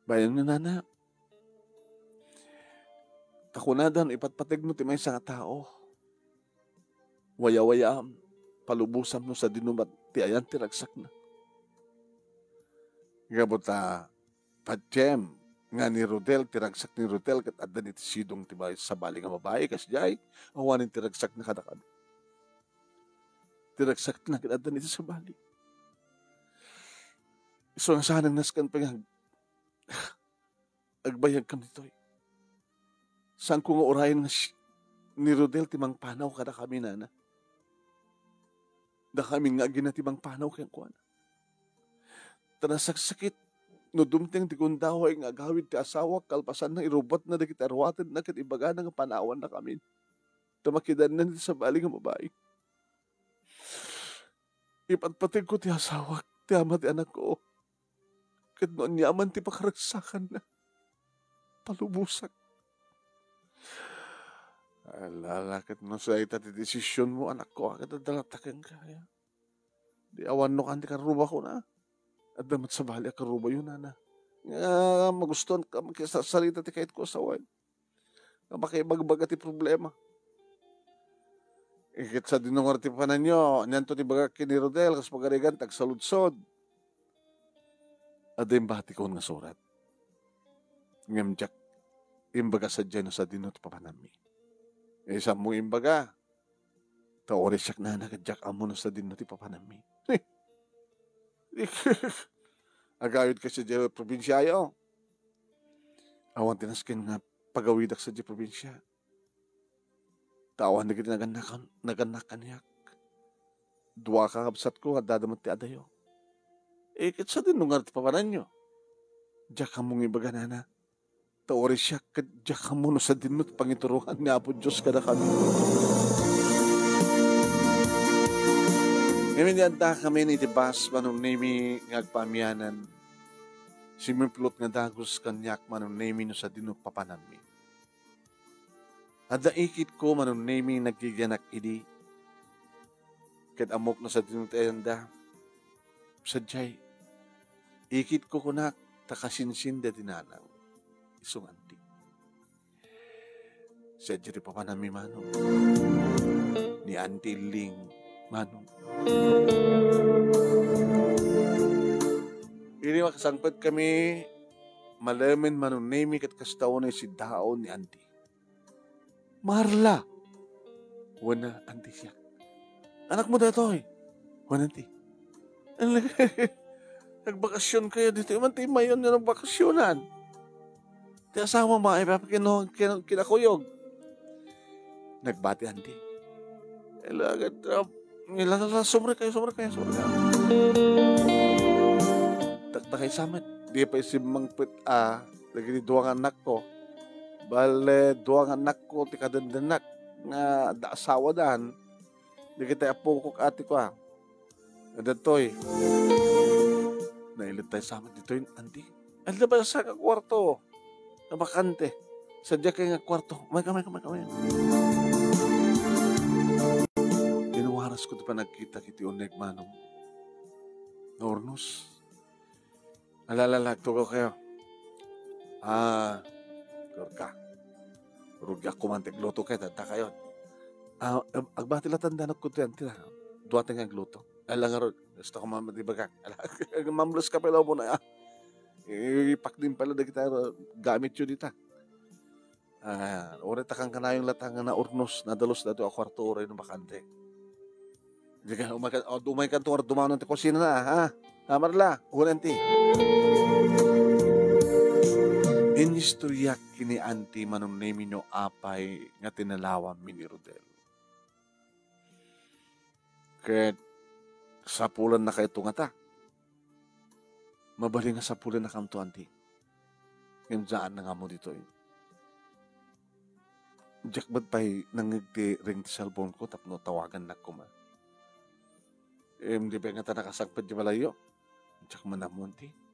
Bayan nga, Nana. Ta kunada no ipatpategmo ti maysa nga tao, wayawayaam, palubosam no sadino met ti ayan ti ragsakna. Gapu ta patiem nga ni Rodel, ti ragsak ni Rodel ket adda iti sidong ti ba-, sabali nga babai, kasdiay, awanen ti ragsakna kadakami. Ti ragsakna ket adda iti sabali. Isu nga saan nga nasken pay nga ag-, agbayagkami ditoy. Saanko nga urayen nga si-, ni Rodel ti mangpanaw kadakami, Nana. Dakami nga agina ti mangpanaw kenkuana. Ta nasaksakit no dumteng ti gundaway nga agawid ti asawak, kalpasanna, irubbuatna dagiti aruatenna ket ibagana nga panawannakamin. Ta makidanna ti sabali nga babai. Ipatpategko ti asawak, ti ama ti anakko. Ket no aniaman ti pakaragsakanna, palubosak. Ala, ket no siak dayta ti desisionmo, anakko, ket adda latta kenka, ya. Di awan no kan ti karrubakon, a. Adda met sabali a karrubayo, Nana. Nga magustuanka makisarsarita ti kayatko a sawen. Nga makiibagbaga ti problema. Ket sadino ngarud ti papananyo, anianto ti ibagak ken ni Rodel, kas pagarigan, ti agsaludsod. Adda imbatikon nga surat. Ngem diak imbaga sadiay no sadino ti papananmi. Isu ammo imbaga. Ta uray siak, Nana, ket diak ammo no sadino ti papananmi. Agawidka sadiay probinsiayo. Awan ti nasken nga pagawidak sadiay probinsia. Ta awan dagiti nagannakan-, nagannak kaniak. Dua ka kabsatko, adda met ti adayo. Eh, ket sadino ngarud ti papananyo? Diak ammo nga ibaga, nana. Ta uray siak ket diak ammo no sadino ti pangiturongan ni Apo Dios kadakami. Ngem idi addakami iti bus, Manong Nemy, nga agpaamianan, simiplut nga dagus kaniak, Manong Nemy, no sadino papananmi. Adda ikitko, Manong Nemy, nagyagianak idi. Ket ammok no sadino ti ayanda. Sadiay, ikitko kunak, ta kasinsin daydi nanang. Isu nga anti. Sadiay ti papananmi, Manong. Ni Anti Ling, Manong. Idi makasangpetkami, malemen, Manong Nemy, ket kasta unay siddaon ni Anti. Marla! Wen, Anti, siak. Anakmo daytoy? Wen, Anti. Nagbakasyon kayo ditoy. Manti mayon nga nagbakasyonan. Ti asawa mo, ay, papi, kinu-, kinu-, kinakuyog. Nagbati, Anti. Hello, agad, uh, nilala, sumre kayo, sumre kayo, sumre kayo. Taktakay samet. Di pa isimmangpet, ah, dagiti dua nga anakko. Bale, dua nga anakko ti kadendenak nga adda asawadan. Dagiti apokok, ati ko, ah. Adatoy. Nailit tayo sa amin ditoy, Anti. Adda ba sa nga kwarto? Nga bakante. Sadya kay nga kwarto. May kamay, kamay, kamay. Inuwaras ko ti panagkita kiti uneg, Manong. Naurnos. Alala, agtugaw kayo. Ah, Lorca. Rugiak kuman ti agluto kayo, tanta kayo. Ah, ag-, agbati la tanda nagkuntian ti, ah, duwate nga agluto. Ala nga rod, gusto ko man matibagak. Ala, mamlas ka pala mo na, ah. Ipak din pala dagita gamit yun dita. Ah, uray ta kankanayon latta nga naurnos, nadalus daytoy a kwarto uray no bakante. Di ka, umay ka, o, umay ka, tuwar dumanon ti kusina na, ha? Ha, Marla, unan ti. Inistoryak kini Anti Manong Nemy no apay nga tinalawanmi ni Rodel. Ket sapulan na kayto ngata. Mabalin nga sapulan na kanto, Anti. Ngem saan na nga mo ditoy. Diak met pay nangngeg ti ring ti cellphone ko tapno tawagannak koma. Em, di pay ngata nakasangpet di malayo. Diak man ammo, Anti.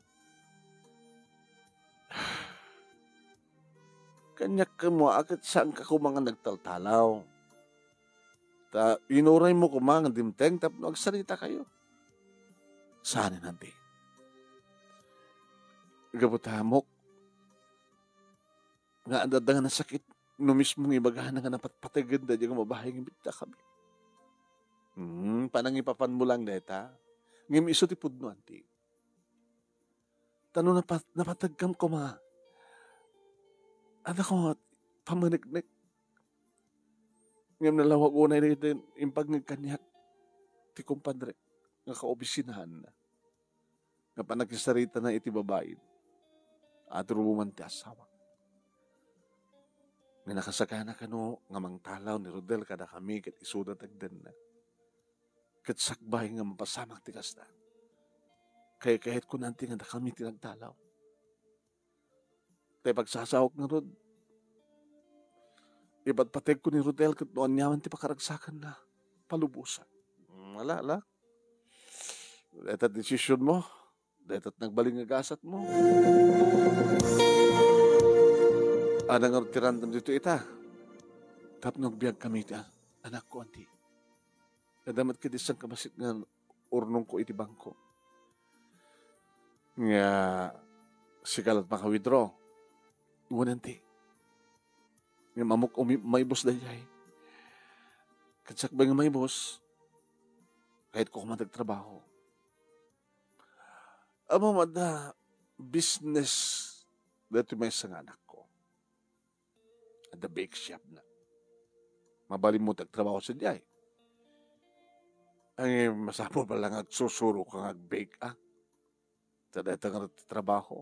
Kaniak kamo a ket saanka koma nga nagtaltalaw. Ta inuray mo koma nga dimteng tapno agsarita kayo. Saan, Anti? Gapu ta ammok nga adda nga nasakit no mismo nga ibagana nga napatpategen daydi nga babayi nga biddakami. Hmm, panangipapan mo lang dayta. Ngem isu ti pudno, Anti. Ta no napat-, napategkam koma, adda koma pammaneknek. Ngem nalawag unay dayta impangngeg kaniak ti kumpadrek nga kaobisinahanna nga panagsaritana iti babain a rubuman ti asawa. Nga nakasakana kano nga mangtalaw ni Rodel kadakami ket isuda ti agdenna. Ket sakbay nga mapasamak ti kasta, kaykayatko, Anti, nga dakami ti nagtalaw. Tay pagsasaok ngarud, ipatpategko ni Rodel ket no aniaman ti pakaragsakanna, palubosan. Mm, ala, ala. Dayta desisyon mo. Dayta nagbalin nga gasat mo. Adda ngarud ti randam dito ita. Tapno agbiag kami iti a-, anakko, Anti. Adda met kadi sangkabassit nga urnongko iti bangko. Nga sika la't maka-withdraw. Wen, Anti. Ngem ammok umi-, maibus daydiay. Ket sakbay nga maibus, kayatko koma ti agtrabaho. Ammom, adda business daytoy maysa nga anakko. Adda bake shop na. Mabalin mo ti agtrabaho sadiay. Ay, masapul pala nga agsusuro ka nga ag-bake, ah. Ta dayta nga ti trabaho.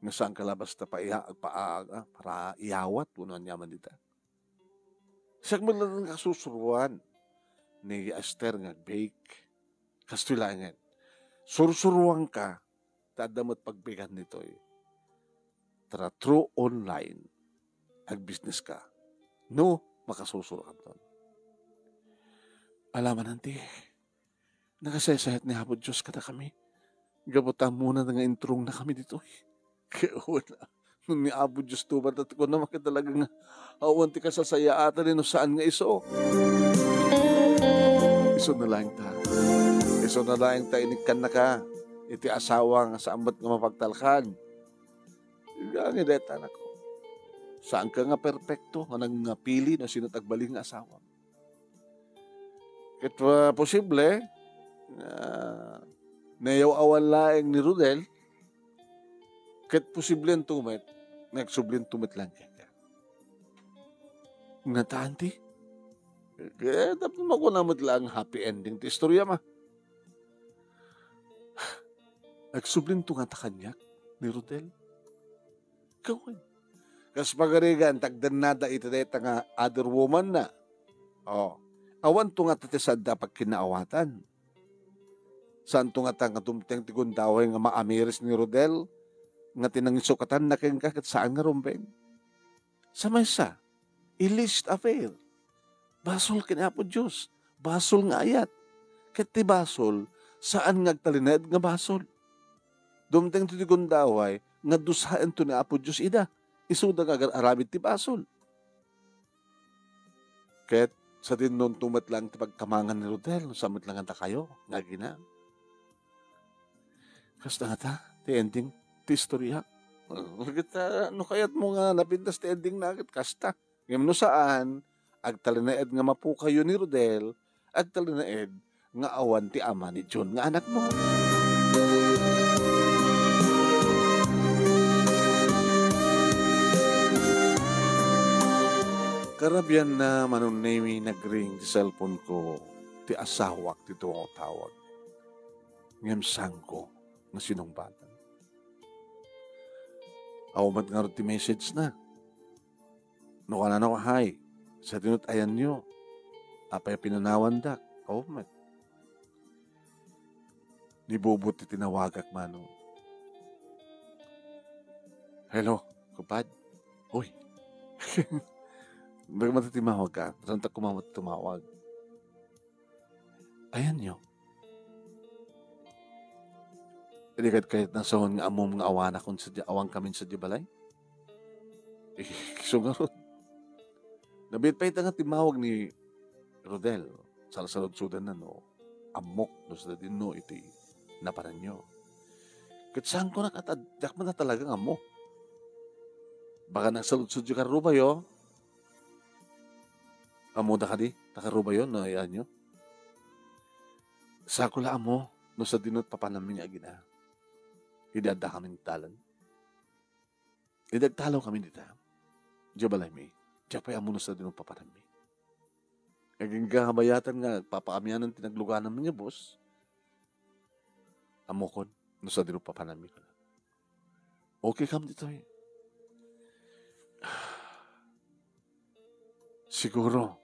Nga saan ka la basta paiya-, agpaag-, ah, para iyawat, wenno aniaman dita. Siak met laeng nga susuroan ni Esther nga ag-bake. Kastoy laengen. Sursuroanka ta adda met pagbigan ditoy. Tara, through online, agbusiness ka. No, makasursurokan ton. Alamanan ti nakasaysayat ni Apo Dios kadakami. Gapu ta ammona nga inturongna kami ditoy. Kaya wala. No ni Apo Dios tubar, ta kunam a ket talaga nga awan ti kasasayaatan no saan nga isu. Isu na laeng ta. Isu na laeng ta inikkannaka iti asawa nga saan met nga mapagtalkan. Nga dayta, anak ko. Saanka nga perpekto nga nangngapili no sino ti agbalin nga asawa. Ket, ah, posible nga nayaw-awan laeng ni Rodel, ket posiblento met nga agsublento met laeng kenka. Nga taan ti? Ket tapno makuna met laeng happy ending ti istorya, ma. Agsublento ngata kaniak ni Rodel? Kawen. Kas pagarigan, tagdennada iti dayta nga other woman na. Oh. Awanto ngata ti sadda a pagkinaawatan. Saanto ngata nga dumteng ti gundaway nga maamiris ni Rodel nga ti nangisaokatanna kenka ket saan nga rumbeng. Sa maysa, illicit affair. Basol ken Apo Dios. Basol nga ayat. Ket ti basol, saan nga agtalinaed nga basol. Dumteng ti gundaway nga dusaento ni Apo Dios ida. Isuda nga agar-aramid ti basol. Ket sadinonto met laeng ti pagkamangan ni Rodel, no saan met laeng a dakayo nga agina. Kasta ngata ti ending ti istorya. Ket, ah, no kayatmo nga napintas ti ending na, ket kasta. Ngem no saan, agtalinaed nga mapukayo ni Rodel, agtalinaed nga awan ti ama ni John nga anakmo. Karabian na, Manong Nemi, nagring ti cellphone ko, ti asawak ti tumawtawag. Ngem saanko nga sinungbatan. Awan met ngarud ti message na. No kanano, "Hi, sadino ti ayanyo? Apay a pinanawandak?" Awan met. Ni Bubot ti tinawagak, Manong. "Hello, kumpad." "Uy." Bagamat ti mawag ka, saan ta kumamat tumawag? Ayanyo. Idi kad kayat nasaon nga ammom nga awanakon sadiay, awan kamin sadiay balay? Eh, isu ngarud. Nabiit pay ita nga timmawag ni Rodel. Salsaludsodanna no ammok no sadino iti napananyo. Ket saanko nga kat-, diak man talaga nga ammo. Baka nagsaludsodyo karubayo. Ammoda kadi, ta karubayo no ayanyo? Saanko la ammo no sadino ti papanammi nga agina. Idi addakamin iti dalan. Idi agtalawkamin dita, diay balaymi, diak pay ammo no sadino papanammi. Agingga a bayatan nga papaamianan ti naglugananmi nga bus, ammokon no sadino papanammi, kuna. Okay kam ditoy? Siguro,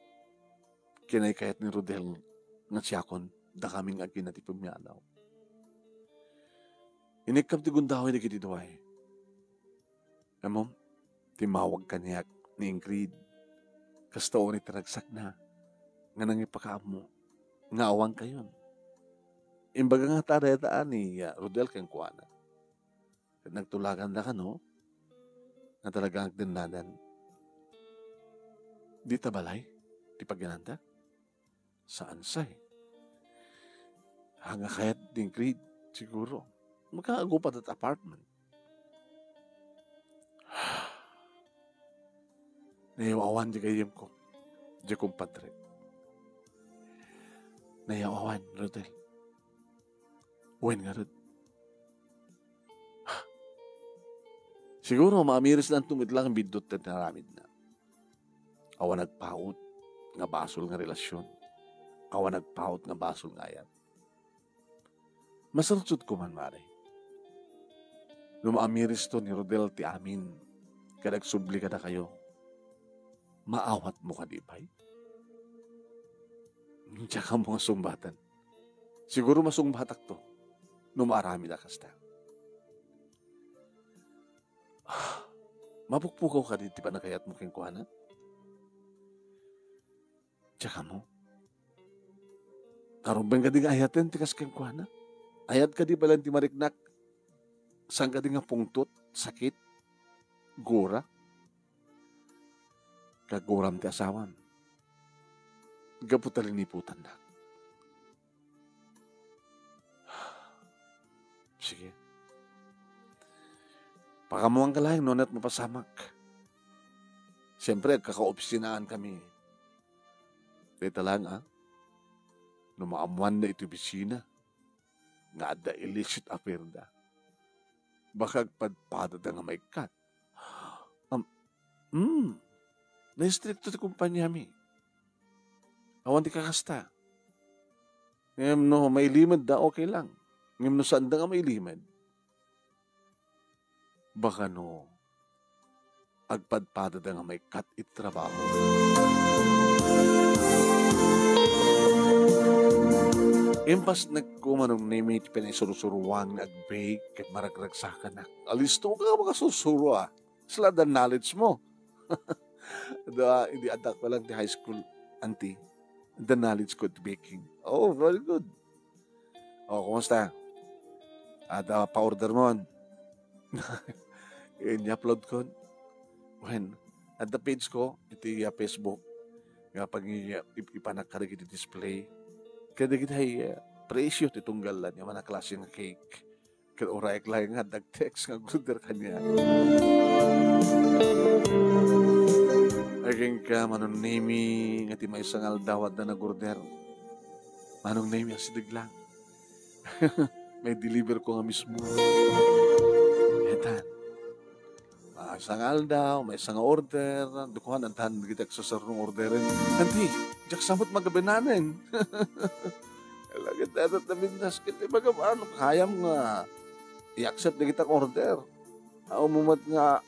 kinaykayat ni Rodel nga siakon, dakami nga agina ti pamianaw. Inikkam ti gundaway dagiti duay. Ammom, timmawag kaniak ni Ingrid. Kasta unay ti ragsakna nga nangipakaammo nga awan kayon. Imbaga ngata dayta ni, ah, Rodel kenkuana. Ket nagtulaganda kano nga talaga agdennadan. Dita balay ti paginanda? Saan say? Haan nga kayat ni Ingrid, siguro. Makaagup iti apartment. Nayaw-awan ti gayyemko, diay kumpadre. Nayaw-awan, Rodel. Wen ngarud. Siguro, maamirisnanto met laeng biddut ti inaramidna. Awan nagpaut nga basol nga relasyon. Awan nagpaut nga basol nga ayat. Masaludsodko man, Mare. No maamiristo ni Rodel ti amin, ket agsubli kadakayo, maawatmo kadi pay? Diak ammo nga sungbatan. Siguro masungbatakto no maaramid a kasta. Mapukpukaw kadi ti panagayatmo kenkuana? Diak ammo. Karubeng kadi nga ayaten ti kas kenkuana? Ayat kadi pay laeng ti mariknak? Saan kadi nga pungtot, sakit, gura? Kaguram ti asawam. Gapu ta liniputannak. Sige. Pakaammoanka laeng no ania ti mapasamak. Siempre, agkakaopisinaankamin. Dayta laeng, a, no maammoanna iti opisina nga adda illicit affair da, baka agpadpadada nga maikkat. Am, hmm, naistrikto ti kompaniami. Awan ti kakasta. Ngem no mailimed da, okay lang. Ngem no saan da nga mailimed, baka no agpadpadada nga maikkat iti trabaho. Impasnekko, Manong Nemi, ti panaisurusuroam nga agbake ket maragragsakanak. Alisto ka nga makasursuro, a. Sala adda knowledge mo. Da, idi adda pa lang ti high school, auntie. Adda knowledge ko iti baking. Oh, very good. Oh, kumusta? Adda pa-order mo? Ini-upload ko. Wen, adda page ko iti, ah, Facebook nga pag-, ip-, ipanak kadagiti display. Kadagiti, ah, presyo ti tunggal la nga man a klase nga cake. Ket uray laeng nga adda nag-text nga order kaniak. Agingga, Manong Nemi, nga ti maysa nga aldaw adda nag-order. Manong Nemi, asideg lang. Maideliver ko nga mismo. Etan. Maysa nga aldaw, maysa nga order, dukuan, addan dagiti agsursuro nga orderen. Auntie, diak sa met magabinanen. Lagit, dadat na bindas, ket ibaga, ano, kayam nga i-accept dagiti order. Awan met nga,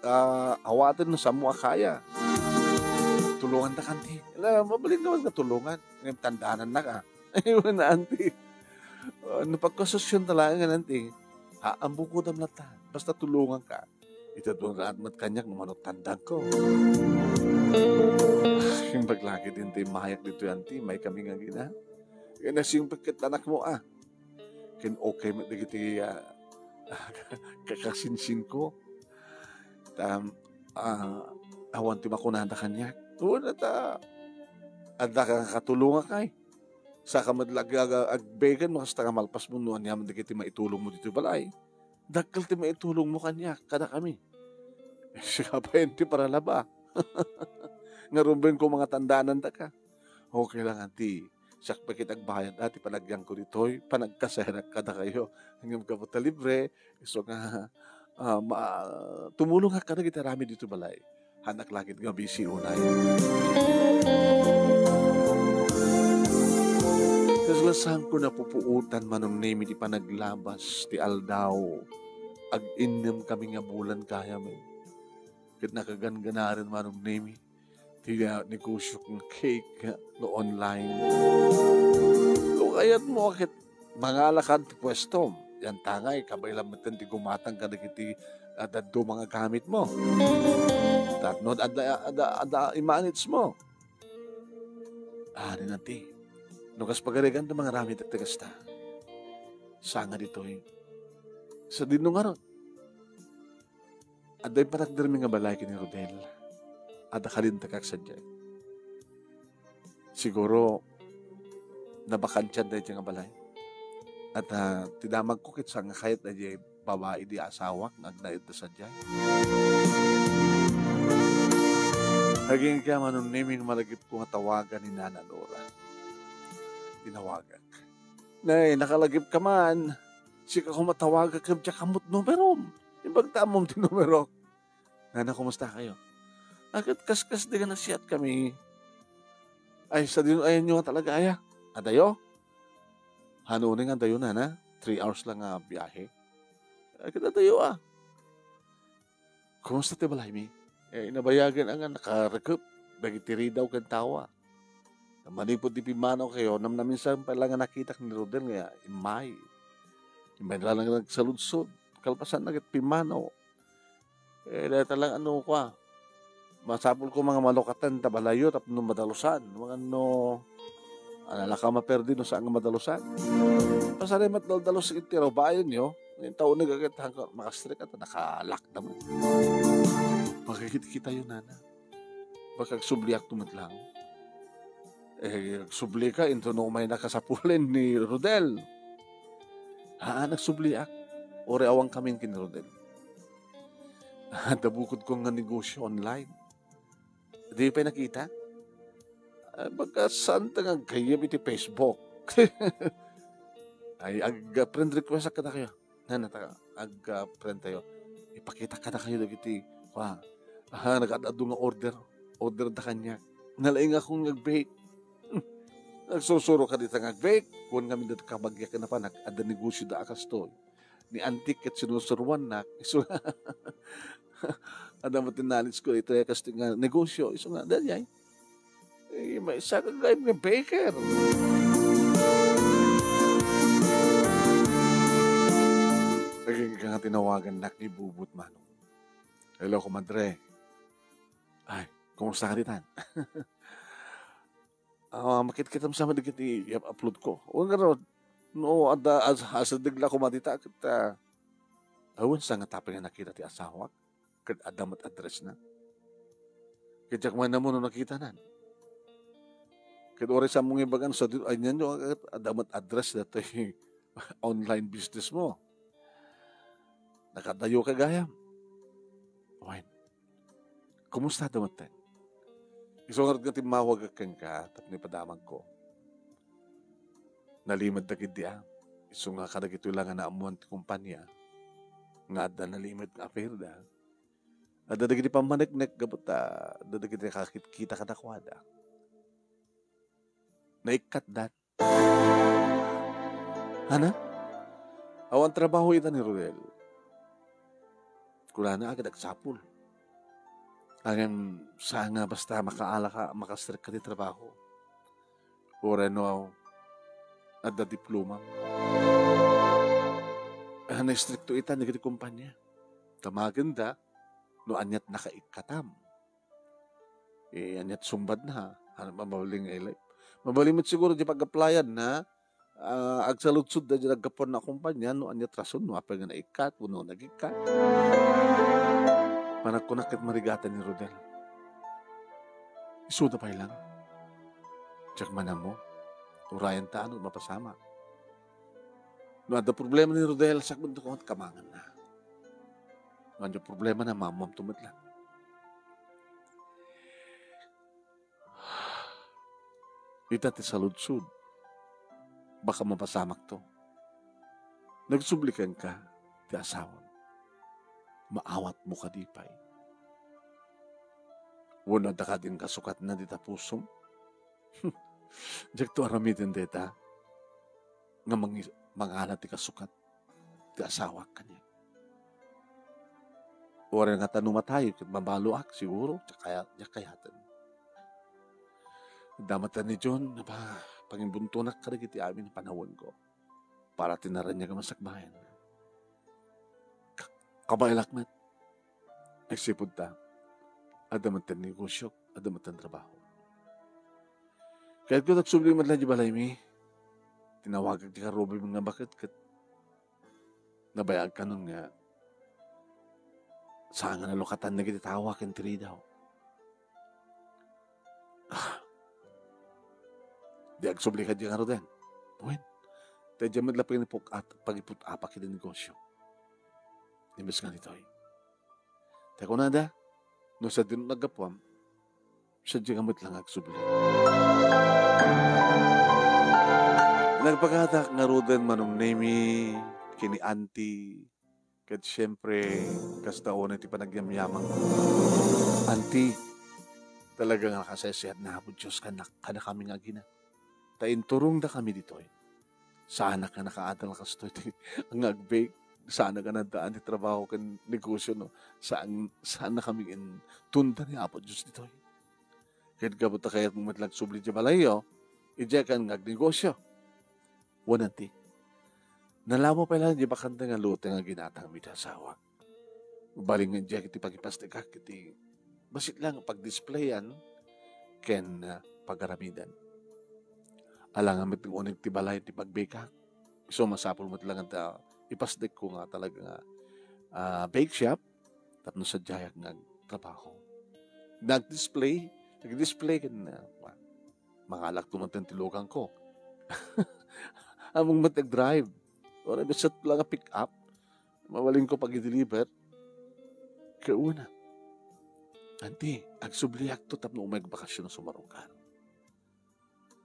ah, awaten no saanmo a kaya. Tulonganta, auntie. Ala, mabalin naman nga tulongan. Ngem tandaanannaka. Aywan, auntie. Ah, no pagkasusionta laeng, auntie, ha, ambukodam latta. Basta tulonganka. Iti adu nga raat met kaniak no mano ti tandaanko. Imbag la ket ditoy mayak ditoy, auntie, maikami nga agina. Ken nasimpet ket anakmo, a. Ken okay met dagiti, ah, kakasinsinko. Ta, ah, awan ti makunada kaniak. Wen, ta, adda ka nga katulongak, ay. Saka met la ag-, ag-, agbegen no kasta nga malpasmo no ania met dagiti maitulongmo ditoy balay. Dakkel ti maitulongmo kaniak, kadakami. Sika pay ti paralaba. Ngarud, wen ko nga tandaanantaka. Okay lang, auntie. Siak pay ket agbayad, a, ti panagyanko ditoy, panagkasayanak kadakayo. Ngem gapu ta libre, isu nga, ah, ma-, tumulongak kadagiti aramid ditoy balay. Haanak la ket nga busy unay. Kasla saanko napupuotan, Manong Nemi, ti panaglabas ti aldaw. Ag-innem kami nga bulan gayamen. Ket nakaganganaren, Manong Nemi, ti, ah, negosiok nga cake nga online. No kayatmo, ket mangalakan ti puestom. Yan tangay, kabaelam metten ti gumatang kadagiti, ah, dadduma nga gamitmo. Tapno adda, adda, adda i-manage mo. Ah, di nati. No kas pagarigan ti mangaramid ti kasta. Sanga ditoy. Sadino ngarud? Adda impanagdermi nga balay ken ni Rodel. Adda kalintegak sadiay. Siguro, nabakantian daydiay nga balay. At, ah, ti damagko ket saan nga kayat daydiay babai idi asawak nga agnaedda sadiay. Agingga, Manong Nemi, malagipko nga tawagan ni Nana Nora. Tinawagak. Nay, nakalagipka man. Sika koma tawagak ket diak ammo ti numerom. Imbag ta ammom ti numerok. Nana, kumusta kayo? Aket kaskasdi nga nasayatkami. Ay, sadino ayanyo nga talaga aya? Adayo? Hano ni nga adayo, Nana? Three hours lang nga biyahe. Aket adayo, a. Kumusta ti balaymi? Eh, nabayagen a nga nakarekep dagiti ridaw ken tawa. Manipud ti pimmanaw kayo, namnaminsan pay la nga nakitak ni Rodel nga immay. Immay la nga nagsaludsod. Kalpasanna ket pimmanaw. Eh, dayta lang ano kua. Masapul ko nga malukatan ta balayyo tapno madalusan. Wenno, ala ka maperdi no saan nga madalusan. Pasari met daldalus iti rubayenyo. Ngayon, tao nagagit hanggang makastrik at nakalak naman. Pagkikit-kita yun, nana. Baka agsubliak to met lang. Eh, agsubli ka, into no may nakasapulen ni Rodel. Haan, agsubliak. Uri awan kami ken ni Rodel. Ah, da bukod ko nga negosyo online. Di pa nakita? Ah, baka saan ta nga aggayyem iti Facebook? Ay, ag-, friend request ak kadakayo. Nana, ta, ag, ah, friend tayo. Ipakita kadakayo dagiti, wa, ah, nag-ad-adu nga order. Order da kaniak. Nalaing ako nga ag-bake. Nagsursuro ka dita nga ag-bake. Kuan kami dita kabagiak na pa, nag-, adda negosyo da a kastoy. Ni Auntie ket sinusuruannak. Isu, adda met ti knowledge ko, ita kastoy nga negosyo. Isu nga, dayay. Eh, maysa ka gayam nga baker. Naging ka nga tinawagannak ni Bubut, Manong. Hello, kumadre. Ay, kumusta ka ditan? Ah, makitkitam sa dagiti i-upload ko. O nga rod, no, adda, as-, asadeg la koma dita, ket, ah, awan sa nga tapno nga nakita ti asawak. Ket adda met address na. Ket diak man ammo no nakitanan. Ket uray sa ammo nga ibagan, sa di-, ay, niyan, ket adda met address datoy online business mo. Nakadayo ka gayam. Wen, kumusta da met? Isu ngarud nga timmawag kenka tapno ipadamagko. Nalimed dagiti, ah. Isu nga kadagitoy la nga naammoan ti kumpania nga adda nalimed nga affair da. Adda dagiti pammaneknek gapu ta adda dagiti nakakitkita kadakuada. Naikkatda. Ana? Awan trabaho ita ni Rodel. Kunana, agad agsapul. Ngem saan nga basta makaala ka, makastrik ka ti trabaho. Uray no adda diploma. Ah, naistrikto ita dagiti kumpania. Tamagenda no aniat nakaikkatam. Eh, aniat sungbatna, ha? Ano, mabalin nga ilay. Mabalin met siguro di pag-applyan na, ah, agsaludsod da di naggapuan na kumpanya, no aniat rason, no apay nga naikkat, wenno nagikkat. Panagkunak ket marigatan ni Rodel. Isuda pay lang. Diak man ammo. Urayan ta, ano, mapasamak. No adda problema ni Rodel, sakbento ko, kamangan na. No adda problema na, maammoam to met lang. Ita ti saludsod. Baka mapasamakto. Nagsubli kenka ti asawam. Maawatmo kadi pay? Wenno adda kadin kasukatna dita pusom? Diakto aramiden dayta nga mangi-, mangala ti kasukat ti asawak kaniak. Uray nga ta no matayo ket mabaloak, siguro, diak kaya-, diak kayaten. Adda met ni John, napa-, pangimbuntonak kadagiti amin a panawenko. Para ti naraniag a masakbayan. Ka-, kabaelak met. Agsipud ta, adda met ti negosio, adda met ti trabaho. Kayatko ti agsubli met laeng di balaymi. Tinawagak ti karubim nga baket ket nabayag kanon nga saan nga nalukatan dagiti tawa ken ti ridaw. Ah. Di agsubli kadi nga ruden. Wen, ta diay met la pagiput-, at, pagiput-apak iti negosyo. Imbes nga ditoy. Ta kunada, no sadino naggapuam, sadiay ka met lang agsubli. Nagpagatak nga ruden Manong Nemi, ken ni Auntie, ket siempre, kasta unay ti panagyamyamang. Auntie, talaga nga nakasaysayaat ni Apo Dios kanak-, kadakami nga agina. Ta inturongda kami ditoy. Saanak nga nakaadal kastoy ti nga ag-bake. Saanak nga naddaan ti trabaho ken negosyo, no? Saan, saan na kami intunda ni Apo Dios ditoy. Ket gapu ta kayatmo met lang subli diay balayyo, idiay kan nga agnegosyo. Wen, Auntie, nalamo pay laeng diay bakante nga lote nga ginatangmi ti asawak. Ubalin nga diak iti pagipasdekak iti bassit la nga pagdisplayan ken, ah, pagaramidan. Alangan met nga uneg ti balay ti pagbakek. Isu masapul met la nga ta ipasdekko nga talaga nga, ah, bake shop tapno sadiayak nga agtrabaho. Nagdisplay, nagdisplay ken, ah, mangalakto met ti lukangko. Ammom met agdrive. Uray bisan la nga pick up, mabalinko pag-deliver. Kauna, anti, agsubliakto tapno umay bakasyon a sumarungkar.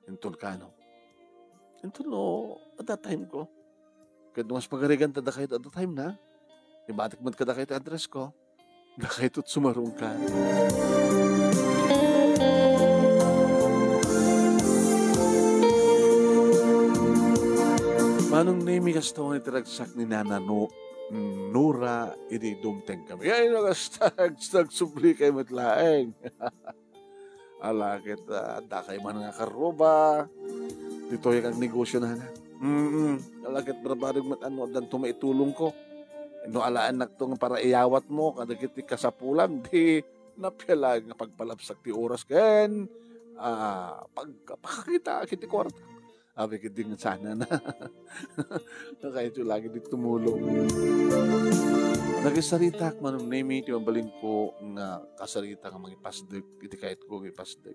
Inton kano? Inton no, at that time ko. Ket no kas pagarigan ta dakayto at that time na, ibatik met kadakayto address ko. Dakayto sumarungkar. Manong Nemi, kastoy ti ragsak ni Nana No-, Nora, idi dumteng kami. Ay, no, kasta, agsubli kay met laeng. Ala ket, ah, adda kay man nga karruba. Ditoy kag negosyo na. Mm. Ala ket barbareng met ano, addan to maitulong ko. No, alaennakto nga para iyawat mo, kadagiti kasapulan, di napia laeng nga pagpalabsak ti oras ken, ah, pag-, pagpakakita iti kwarta. Abi ket di nga sana na. Nakaiso lagi di tumulong. Nagisaritak, Manong Nemi, ti mabalinko nga kasarita nga mangipasdek, iti kayatko nga ipasdek.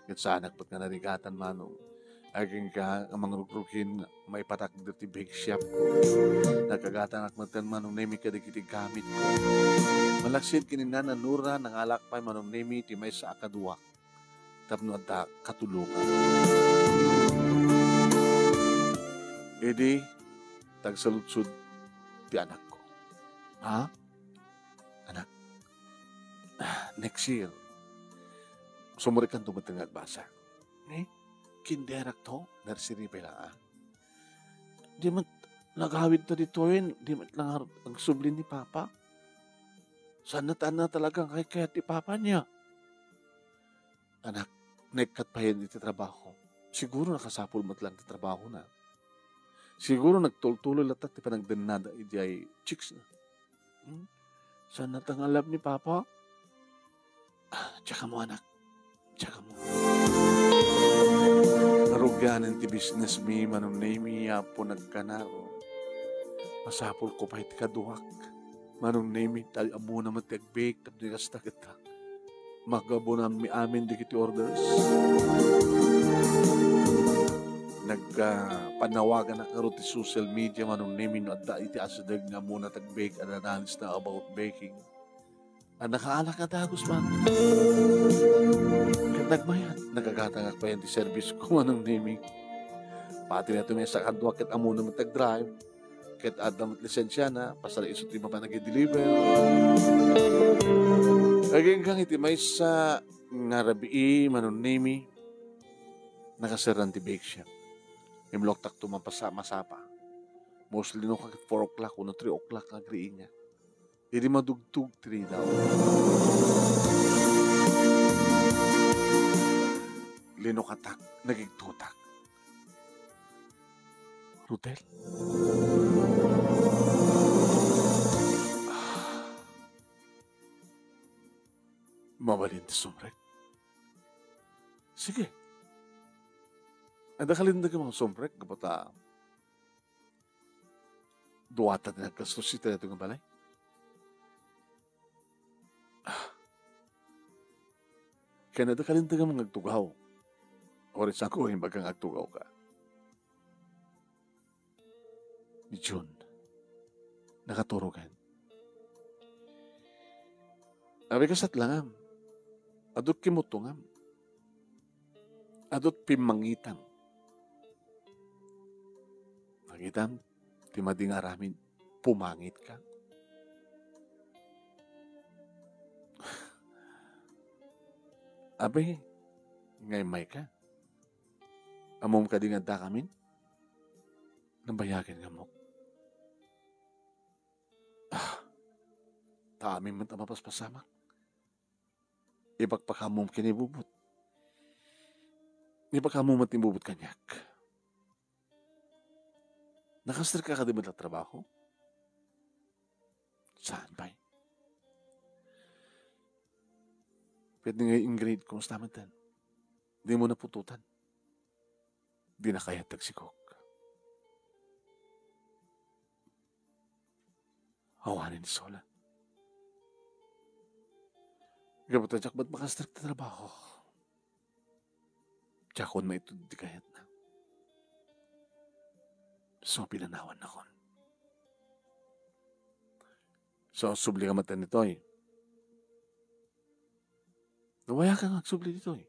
Ket saanak met nga narigatan, Manong. Agingga nga mangrugrugin nga maipatakder ti bake shop ko. Nagkagatanak met, Manong Nemi, kadagiti gamitko. Malaksid ken ni Nana Nora, nangalak pay, Manong Nemi, ti maysa a kaduak tapno adda katulongan. Idi, tagsaludsod ti anakko. Ha? Anak, ah, next year, sumurikanto met nga agbasa. Eh? Kinderakto, nursery pay la, ah. Di met nagawid ta ditoyen, di met lang agsubli ni Papa. Saan na, saan na talaga nga kayat ti Papa niya. Anak, naikkat payen iti trabaho. Siguro nakasapul met lang ti trabaho na. Siguro nagtultuloy latta ti panagdennada idiay chicks na. Hmm? Saan na ta nga love ni Papa? Ah, tsaka mo, anak. Tsaka mo. Narugianen ti business mi, Manong Nemi, Apo, nagkanaro. Masapul ko pay ti kaduak. Manong Nemi, ta ammona met ti agbake, tapno kasta ket magabunanmi amin dagiti orders. Nag, ah, panawaganak ngarud ti social media, Manong Nemi, no adda iti asideg nga ammona ti agbake, adda knowledge na about baking. Adda kaalak a dagus man. Ket nagmayat, nagagatangak payen ti service ko, Manong Nemi. Pati na maysa a kaduak ket ammona met ti agdrive. Ket adda met lisensiana, pasar isu ti mapan ag-deliver. Agingga iti maysa nga rabii, Manong Nemi, nakaserran ti bake shop. Imloktakto mapasa-, masapa. Mostly no, ket four o'clock wenno three o'clock nga agriingak. Idi madugtog ti ridaw, linukatak, nagigtotak. Rodel? Ah. Mabalin ti sumrek? Sige. Adda kalinteg nga sumrek, gapu ta duata ti naggastos iti daytoy nga balay. Ah. Ken adda kalinteg nga agtugaw. Uray saan ko imbaga nga agtugawka. Ni June, nakaturogen. Abi, kasat langam. Adut kimmutongam. Adut pimmangitam. Pangitam, ti madi nga aramid, pumangitka. Abi, nga immayka. Ammom kadi nga addakamin? Nabayagen nga ammok. Ah, ta amin met a mapaspasamak. Ipakpakaammo ken ni Bubot. Ipakaammo met ni Bubot kaniak. Nakastrek ka kadi met la trabaho? Saan pay? Ket ni ngay Ingrid, kumusta metten? Dimo naputotan? Dina kayat agsigok. Awanen isu la. Gapu ta diak met makastrek ti trabaho. Diakon maited ti kayatna. So, pinanawannakon. So, subli ka met ditoy. Nawayak nga agsubli ditoy.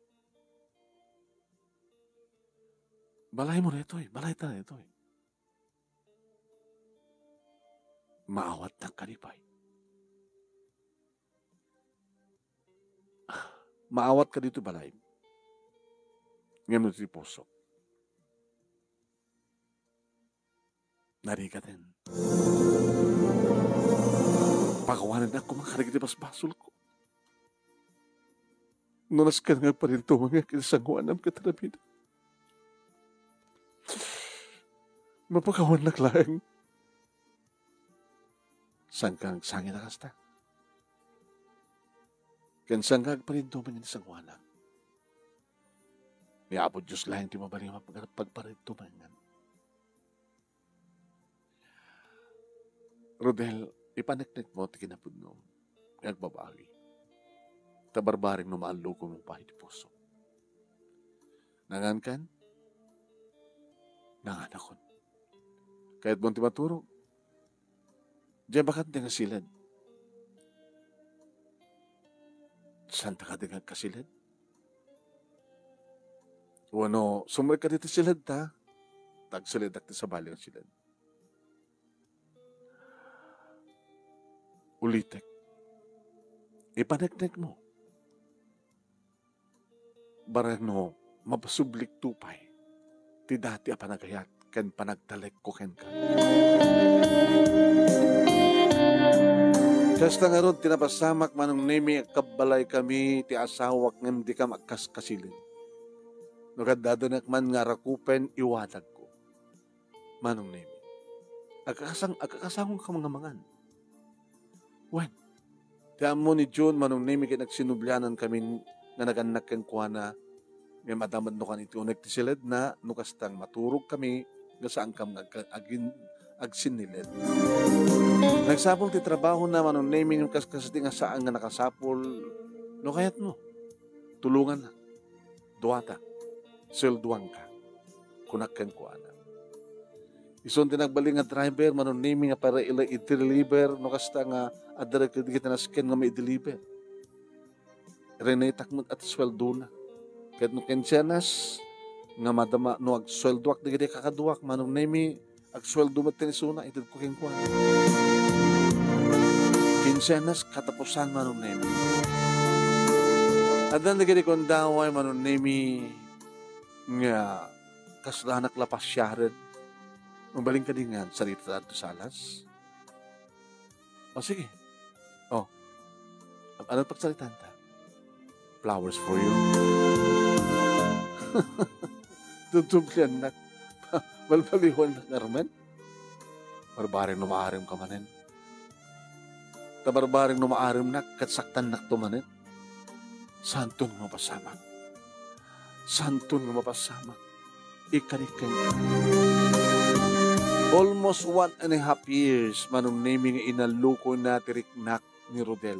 Balaymo ditoy, balayta ditoy. Maawatnak kadi pay. Maawat ka ditoy balay. Ngem no ti pusok, narigaten. Pakawanennak koma kadagiti basbasolko. No nasken nga agparintumengngak iti sangoanam ket aramidek, mapakawannak laeng. Saanka nga agsangit a kasta? Ken saanka nga agparintumeng iti sangoanam? Ni Apo Dios laeng ti mabalin nga pag-, pagparintumengan. Rodel, ipaneknekmo ti kinapudnom nga agbabawi. Ta barbareng no maallukomo pay ti puso. Nangankan? Nanganakon. Kayatmo ti maturog? Diay bakante nga siled. Saanta kadi nga agkasiled? Wenno, sumrekka ditoy siled ta, ta agsilidak ti sabali nga siled. Ulitek, ipaneknekmo. Bareng no, mapasublikto pay ti dati a panagayat ken panagtalekko kenka. Kasta ngarud ti napasamak, Manong Nemi, agkabbalaykamin ti asawak ngem dikam agkaskasiled. No kaddadanak man nga arakupen, iwanagko. Manong Nemi, agkakasang-, agkakasangoka nga mangan. Wen, ti ammo ni June, Manong Nemi, ket agsinublianankamin nga nagannak kenkuana, ngem adda met no kan iti unek ti siledna, no kasta nga maturogkami, nga saankam nga agka-, agin-, agsinniled. Nagsapul ti trabahona, Manong Nemi, ngem kas-, kasdi nga saan nga nakasapul, no kayatmo, tulongannak. Duata, sueldoanka, kunak kenkuana. Isun ti nagbalin nga driver, Manong Nemi, nga para ila i-deliver, no kasta nga adda dagiti nasken nga maideliver. Rinetak met a ti sueldona. Ket no kinsenas nga madama, no agsueldoak dagiti kakaduak, Manong Nemi, agsueldo met ti isuna, itedko kenkuana. Kinsenas katapusan, Manong Nemi. Addan dagiti gundaway, Manong Nemi, nga kaslanak la pasiaren. Mabalin kadi nga sarita adto sa alas? O, sige. O. Ano pagsaritaanta? Flowers for you. Tutubliannak. Balbaliwannak ngarud. Barbareng no maaremka manen. Ta barbareng no maaremnak, ket saktannakto manen. Saanton nga mapasamak. Saanton nga mapasamak. Ikariken. Almost one and a half years, Manong Nemi, nga inallukoyna ti riknak ni Rodel.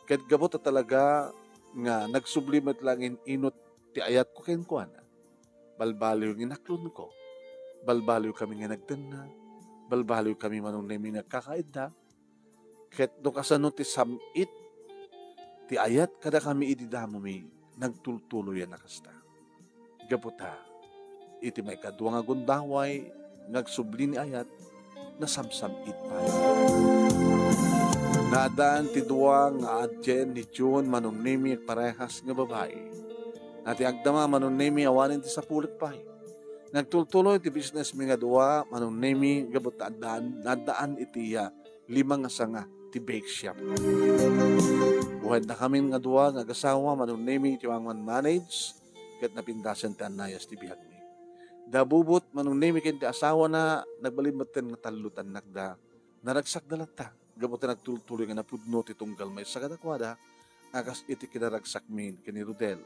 Ket gapu ta talaga nga nagsubli met laeng inunot ti ayatko kenkuana. Balbaliw nga inaklonko. Balbaliwkami nga nagtenna. Balbaliwkami, Manong Nemi, nga agkakaidda. Ket no kasano ti sam-it ti ayat kadakami idi damomi, nagtultuloyen a kasta. Gapu ta, iti maikadua nga gundaway nga agsubli ni ayat, nasamsam-it pay. Naaddaan ti dua nga adien ni June, Manong Nemi, parehas nga babai. Nati agdama, Manong Nemi, awanen ti sapulek pay. Nagtultuloy ti business mi nga dua, Manong Nemi, gapu ta addaan, naaddaan iti iya lima nga sanga ti bake shop. Buhayadnakamin nga dua nga agasawa, Manong Nemi, ti mangman-manage, ket napindasen ti annayas ti biagmi. Da Bubot, Manong Nemi, ken ti asawana, nagbalin metten nga tallo ti annakda. Naragsakda latta, gapu ta nagtultuloy nga napudno ti tunggal maysa kadakuada, a kas iti kinaragsakmi ken ni Rodel.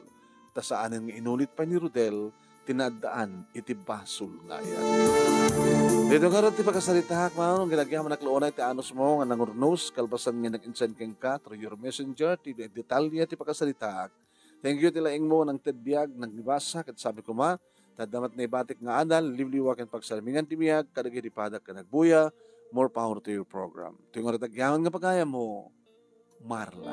Ta saanen nga inulit pay ni Rodel ti naaddaan iti basol nga ayat. Dito nga ti pakasaritaak, Manong, ginagyaman ak launay ti anusmo nga nangurnos, kalpasan nga nag-insend kenka through your messenger, ti detalye ti pakasaritaak. Thank you ti laingmo nga nangted biag, nangbasa, ket sabi koma, ta adda met naibatik nga adal, liwliwa ken pagsarmingan ti biag, kadagiti padak ken agbuya, more power to your program. Ti nga agyaman nga pagayammo, Marla.